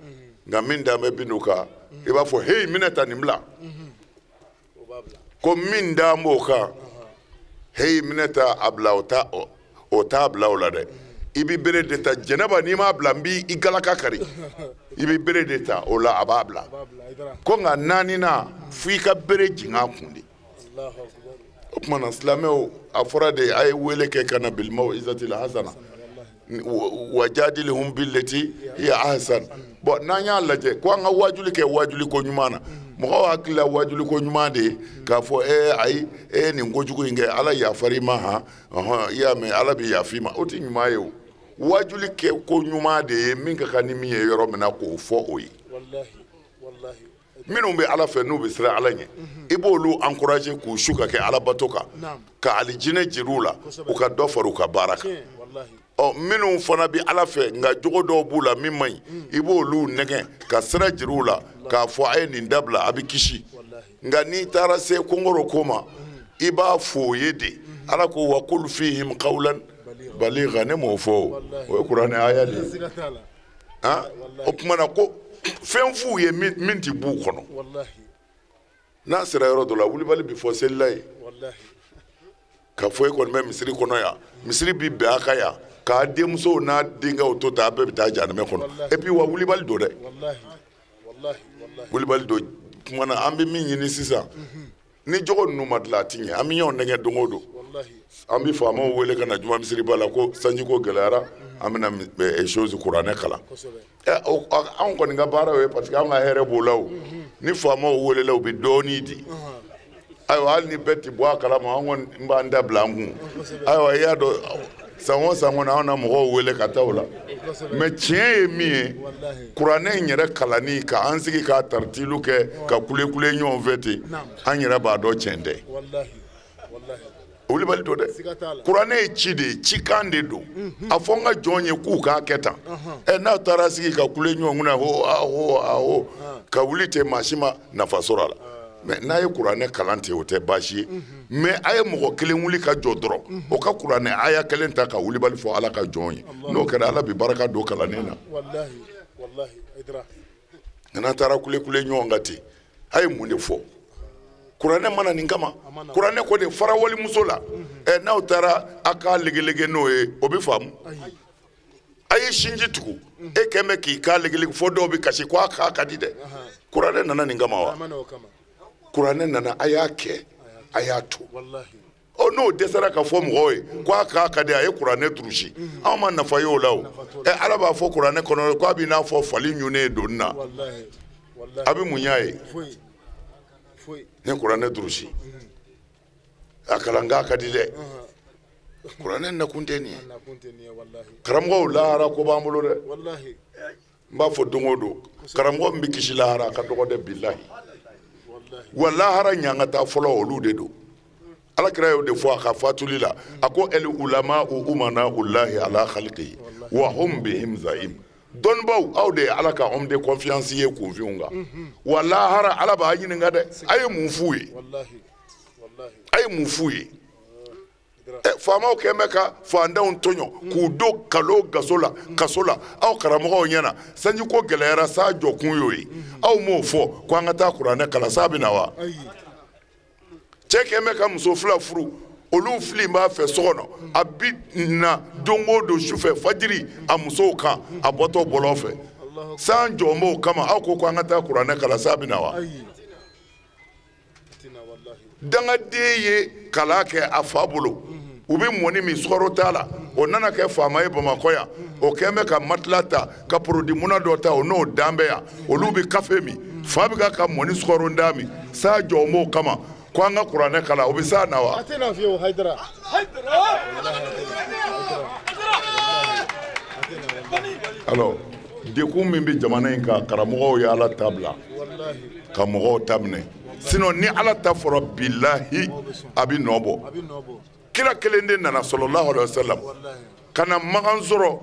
Nka min dan bɛ Bintu kan, i b'a fɔ heyi minɛ ta nin bila. Ko min dan b'o kan, heyi minɛ ta a bila, o t'a bila o la dɛ. I bɛ bere de ta, Jɛnɛba n'i m'a bila n b'i galaka kari. I bɛ bere de ta o la, a b'a bila. Ko nka naaninan, f'i ka bere jigin a kun de. O tuma na silamɛw, a fɔra de a ye wele kɛ ka na bil mau'izati hasana wajadilhum billati hiya ahsan. Bon, n'an y'a lajɛ ko an ka wajuli kɛ wajuli ko ɲuman na, mɔgɔw hakili la wajuli ko ɲuman de ye k'a fɔ ayi e nin kojugu in kɛ, Ala yafar'i ma, han ɔhɔn i y'a mɛn, Ala bɛ yaf'i ma, o tɛ ɲuman ye o. Wajuli kɛ ko ɲuman de ye min ka kan ni min ye yɔrɔ min na, k'o fɔ o ye. Minnu bɛ Ala fɛ n'u bɛ siran Ala ɲɛ, i b'olu encourager k'u su ka kɛ Ala bato kan, ka alijinɛ jir'u la, u ka dɔ fara u ka baara kan. Ɔ minnu fana bɛ Ala fɛ nka jogo dɔw b'u la min man ɲi, i b'olu nɛgɛn ka sira jir'u la k'a fɔ a ye nin dabila, a bɛ kisi. Nka n'i taara se kongoro ko ma, i b'a fɔ o ye de. Ala ko wa qul fihim qawlan baligha, ne m'o fɔ o, o ye kuranɛ aya de ye. Han, o tuma na ko fɛn f'u ye min ti b'u kɔnɔ. N'a sera yɔrɔ dɔ la, wulibali bɛ fɔ selila ye. K'a fɔ e kɔni bɛ misiri kɔnɔ yan, misiri bi bɛn a kan yan, k'a denmusow n'a denkɛw to tan, a bɛɛ bɛ taa jahanamɛ kɔnɔ. Et puis wa wulibali don dɛ, wulibali don. Tuma na an bɛ min ɲini sisan, ni jogo ninnu ma dilan a ti ɲɛ. An bɛ ɲɔgɔn nɛgɛn don o don. An bɛ faamaw wele ka na juma misiriba la ko sanjiko gɛlɛyara, an bɛna chose kuranɛ kalan. Anw kɔni ka baara ye, parce que an ka hɛrɛ b'o la o. Ni faamaw welela, u bɛ dɔɔnin di. Ayiwa, hali ni bɛɛ ti bɔ a kalama, an kɔni b'an da bila an kun. Ayiwa, i y'a dɔn, san o san kɔni anw na mɔgɔw wele ka taa o la. Mais tiɲɛ ye min ye, kuranɛ in yɛrɛ kalanni ka an sigi k'a taritilu kɛ ka kule kule ɲɔgɔn fɛ ten, an yɛrɛ b'a dɔn tiɲɛ tɛ. Wulibali don dɛ. Kuranɛ ye ci de ye, cikan de don. A fɔ n ka jɔn ye k'u k'a kɛ tan. N'a taara sigi ka kule ɲɔgɔn kunna ho a ho a ho, ka wuli ten, maa si ma nafa sɔrɔ a la. Mais n'a ye kuranɛ kalan ten, o tɛ baasi ye. Mais a ye mɔgɔ kelen wuli ka jɔ dɔrɔn, o ka kuranɛ aya kelen ta ka wulibali fɔ Ala ka jɔn ye. N'o kɛra, Ala bɛ barika don kalannen na. Nka n'an taara kulekule ɲɔgɔn kan ten, a ye mun de fɔ? Kuranɛ mana nin kama. Kuranɛ ko de fara walimuso la. Ɛ n'aw taara a k'a legelege n'o ye, o bɛ faamu. A ye sinji tugu, e kɛn bɛ k'i k'a legelege fo dɔw bɛ kasi ko a k'a ka di dɛ. Kuranɛ nana nin kama wa? Kuranɛ nana a y'a kɛ, a y'a to. Ɔ n'o dɛsɛra ka fɔ mɔgɔw ye ko a k'a ka di, a ye kuranɛ durusi. Anw ma nafa ye o la o. Ɛ Ala b'a fɔ kuranɛ kɔnɔ k'a b'i n'a fɔ fali ɲunnen doni na. A bɛ mun y'a ye? Ne kuranɛ durusi. A kalankan ka di dɛ. Kuranɛ nakun tɛ nin ye. Karamɔgɔw lahara ko b'an bolo dɛ. N b'a fɔ don o don, karamɔgɔ min bɛ kisi lahara a ka dɔgɔ dɛ bilahi. Wa lahara ɲangata fɔlɔ olu de don. Ala kira y'o de fɔ a ka fatuli la. A ko el ulama umana ulahi ala khalqihi wa hum bihim zaim. Dɔnnibaw aw de ye Ala ka homme de confiance ye kunfinw kan. Wa lahara Ala b'a ɲininka dɛ. A ye mun f'u ye? A ye mun f'u ye? Faamaw kɛn bɛ ka fantanw tɔɲɔ k'u don kalo gaso la kaso la aw karamɔgɔw ɲɛna. Sanjiko gɛlɛyara sa jɔkun y'o ye. Aw m'o fɔ ko an ka taa kuranɛ kalan sa bɛ na wa? Cɛ kɛn bɛ ka muso fila furu, olu fili b'a fɛ so kɔnɔ, a bi na don o don sufɛ fajiri a musow kan a bɔtɔ bɔlɔn fɛ. San jɔn b'o kama aw ko ko an ka taa kuranɛ kalan sa bɛ na wa? Dangaden ye kalan kɛ a fa bolo, u bɛ mɔni min sukaro t'a la, o nana kɛ faama ye Bamakɔ yan, o kɛn bɛ ka matelas ta ka produit muna dɔ ta o n'o dan bɛ yan, olu bɛ kafe min, fa bɛ ka mɔni sukaro da min, sa jɔn b'o kama ko an ka kuranɛ kalan, o bɛ s'a na wa? Alors dekun min bɛ jamana in kan, karamɔgɔw ye Ala ta bila ka mɔgɔw ta minɛ. Sinon ni Ala ta fɔra bilahi a bɛ nɔ bɔ. Kira kelen de nana sallallahu alaihi wa sallam ka na Makan sɔrɔ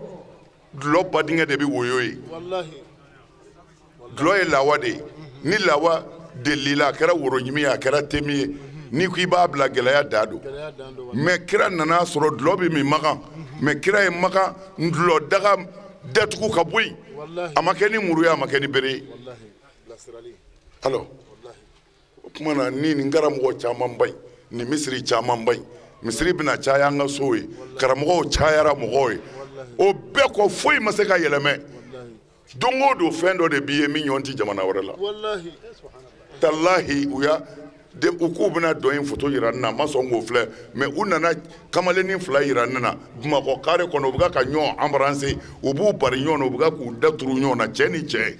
dulɔ badingɛ de bɛ woyo ye. Dulɔ ye lawa de ye. Ni lawa delila a kɛra woroɲimi ye a kɛra temi ye, n'i ko i b'a bila gɛlɛya dan don. Mais kira nana sɔrɔ dulɔ bɛ min Makan, mais kira ye Makan dulɔ daga datugu ka bɔ yen. A ma kɛ ni muru ye, a ma kɛ ni bere ye. Alors o tuma na ni nin karamɔgɔ camanba in, nin misiri camanba in, misiri bɛna caya an ka so ye, karamɔgɔw cayara mɔgɔw ye, o bɛɛ kɔ foyi ma se ka yɛlɛmɛ. Don o don fɛn dɔ de b'i ye min ɲɔgɔn tɛ jamana wɛrɛ la. Talahi u y'a u k'u bɛna dɔn in foto yira n na, n ma sɔn k'o filɛ, mais u nana kamalennin fila yira ne na Bamakɔ kare kɔnɔ, u bɛ ka ɲɔgɔn embrasser, u b'u bari ɲɔgɔn na, u bɛ k'u da turu ɲɔgɔn na, cɛ ni cɛ.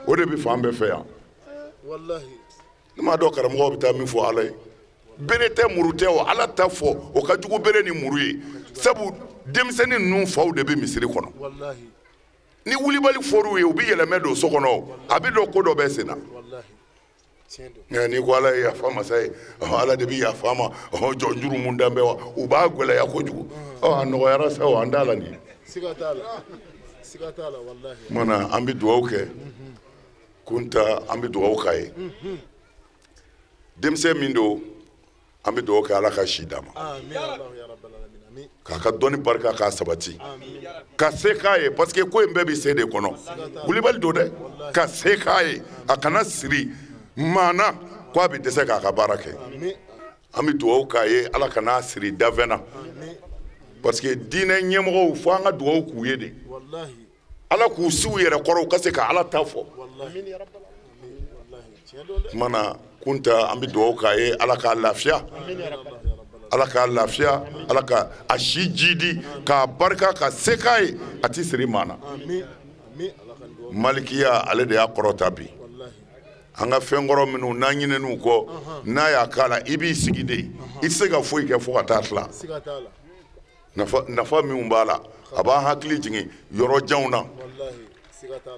O de bɛ fan bɛɛ fɛ yan. Ne m'a dɔn karamɔgɔw bɛ taa min fɔ Ala ye. Bere tɛ muru tɛ o, Ala ta fɔ o ka jugu bere ni muru ye. Sabu denmisɛnnin ninnu faw de bɛ misiri kɔnɔ. Ni wulibali fɔr'u ye, u bɛ yɛlɛmɛ don so kɔnɔ, a bɛ dɔn ko dɔ bɛ sen na. Nka n'i ko Ala ye yafa masa ye, Ala de bɛ yafa ma, jɔn juru mun dan bɛ wa, u b'a gɛlɛya kojugu. A nɔgɔyara sa o, an t'a la nin ye. Kumana an bɛ dugawu kɛ, Kunta an bɛ dugawu k'a ye. Denmisɛn min don, an bɛ dugawu kɛ Ala ka si d'a ma, k'a ka dɔnni barika k'a sabati, ka se k'a ye, parce que ko in bɛɛ bɛ se de kɔnɔ. Wulibali don dɛ, ka se k'a ye, a kana siri maa na ko a bɛ dɛsɛ k'a ka baara kɛ. An bɛ dugawu k'a ye Ala kana siri dafɛn na, parce que diinɛ ɲɛmɔgɔw fo an ka dugawu k'u ye de. Ala k'u si u yɛrɛ kɔrɔ u ka se ka Ala ta fɔ. Tuma na Kunta an bɛ dugawu k'a ye Ala k'a lafiya, Ala k'a lafiya, Ala ka a si jidi k'a barika ka se k'a ye, a ti siri maa na. Malikiya ale de y'a kɔrɔta bi. An ka fɛn kɔrɔ minnu n'an ɲinɛn'u kɔ, n'a y'a k'a la i b'i sigi de, i tɛ se ka foyi kɛ fo ka taa tila. Nafa minnu b'a la, a b'an hakili jigin yɔrɔ janw na.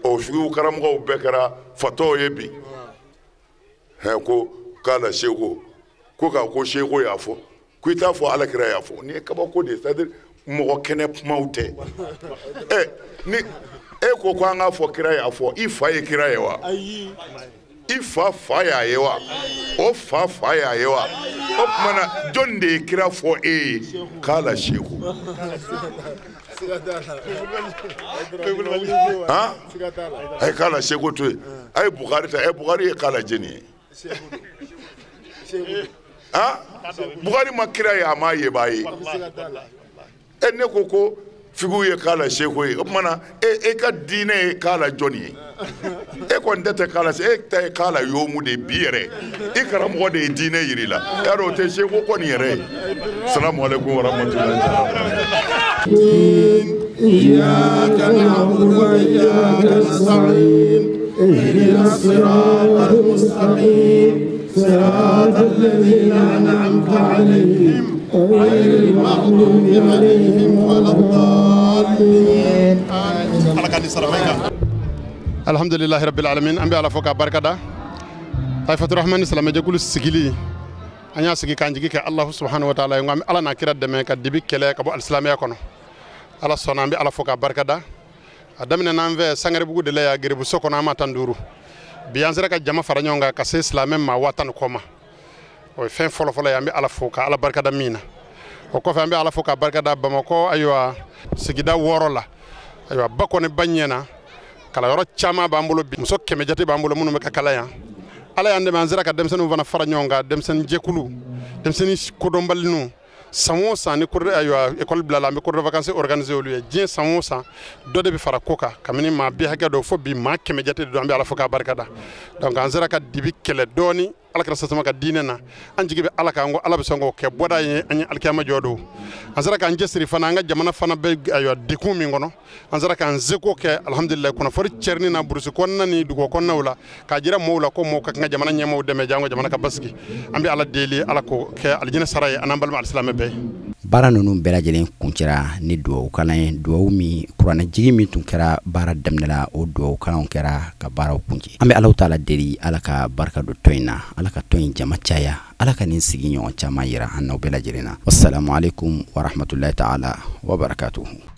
O sugu karamɔgɔw bɛɛ kɛra fatɔw ye bi. Ko k'a la seko, ko k'a ko seko y'a fɔ, ko i t'a fɔ Ala kira y'a fɔ. Nin ye kabako de ye, c'est à dire mɔgɔ kɛnɛ kumaw tɛ. Ni e ko ko an k'a fɔ kira y'a fɔ, i fa ye kira ye wa? I fa fa y'a ye wa? O fa fa y'a ye wa? O tuma na jɔn de ye kira fɔ e ye? K'ala seku. Han? A ye k'ala seku to yen. A ye Bukari ta. Bukari ye k'ala jeni ye. Han? Bukari ma kira ye, a m'a ye b'a ye. Ne ko ko figu ye k'ala seku ye. O tuma na e ka diinɛ ye k'ala jɔnni ye? E kɔni tɛ k'ala e ta ye k'ala yomu de bi yɛrɛ. I karamɔgɔ de ye diinɛ yir'i la. Yarɔ o tɛ seku kɔni yɛrɛ ye. Salamu aleykum wa rahmatulahi taala. إياك نعبد وإياك نستعين اهدنا الصراط المستقيم صراط الذين أنعمت عليهم غير المغضوب عليهم ولا الضالين. الحمد لله رب العالمين. An bɛ Ala fo k'a barikada. Taifatu Rahmani silamɛjɛkulu sigili an y'a sigi k'an jigi kɛ Alahu subahanahu wa taala ye. N ko an bɛ Ala n'a kira dɛmɛ ka dibi kɛlɛ ka bɔ alisilamɛya kɔnɔ. Ala sɔnna, an bɛ Ala fo k'a barikada. A daminɛ n'an fɛ Sangarebugu de la yan, Gerebuso kɔnɔ, an ma 15. Bi an sera ka jama fara ɲɔgɔn kan ka se silamɛ maa 10,000 kɔ ma. O ye fɛn fɔlɔfɔlɔ ye, an bɛ Ala fo ka Ala barikada min na. O kɔfɛ an bɛ Ala fo k'a barikada Bamakɔ ayiwa sigida 6 la. Ayiwa ba kɔni ba ɲɛna, kalanyɔrɔ caman b'an bolo bi, muso 100 jate b'an bolo minnu bɛ ka kalan yan. Ala y'an dɛmɛ, an sera ka denmisɛnninw fana fara ɲɔgɔn kan, denmisɛnnin jɛkulu, denmisɛnnin kodɔnbaliniw. San o san ni cours ayiwa école bilala, an bɛ cours de vacances organiser olu ye. Diɲɛ san o san dɔ de bɛ fara ko kan, kabini maa bi hakɛ dɔ fo bi maa 100 jate de don. An bɛ Ala fo k'a barikada. Donc an sera ka dibi kɛlɛ dɔɔni Ala kɛra sasama ka diinɛ na. An jigi bɛ Ala kan, ko Ala bɛ sɔn k'o kɛ bɔda ye an ye alikiyama jɔ don. An sera k'an cɛsiri fana, an ka jamana fana bɛ ayiwa dekun min kɔnɔ, an sera k'an seko kɛ alhamdulilayi kunnafoni cɛrinni na burusi kɔnɔna ni dugu kɔnɔnaw la, k'a jira mɔɔw la ko mɔɔw ka kan ka jamana ɲɛmaaw dɛmɛ jango jamana ka basigi. An bɛ Ala deli, Ala k'o kɛ alijinɛ sara ye an n'an balima alisilamɛ bɛɛ ye. Baara ninnu bɛɛ lajɛlen kuncɛra ni duwawu kalan ye. Duwawu min kuranɛjigi min tun kɛra baara daminɛ la, o duwawu kalanw kɛra ka baaraw kuncɛ. An bɛ Alahu taala deli, Ala ka barika don tɔn in na, Ala ka tɔn in jama caya, Ala ka nin sigi ɲɔgɔn caman yira an n'aw bɛɛ lajɛlen na. Wassalamu alaikum warahmatullahi taala wabarakatuhu.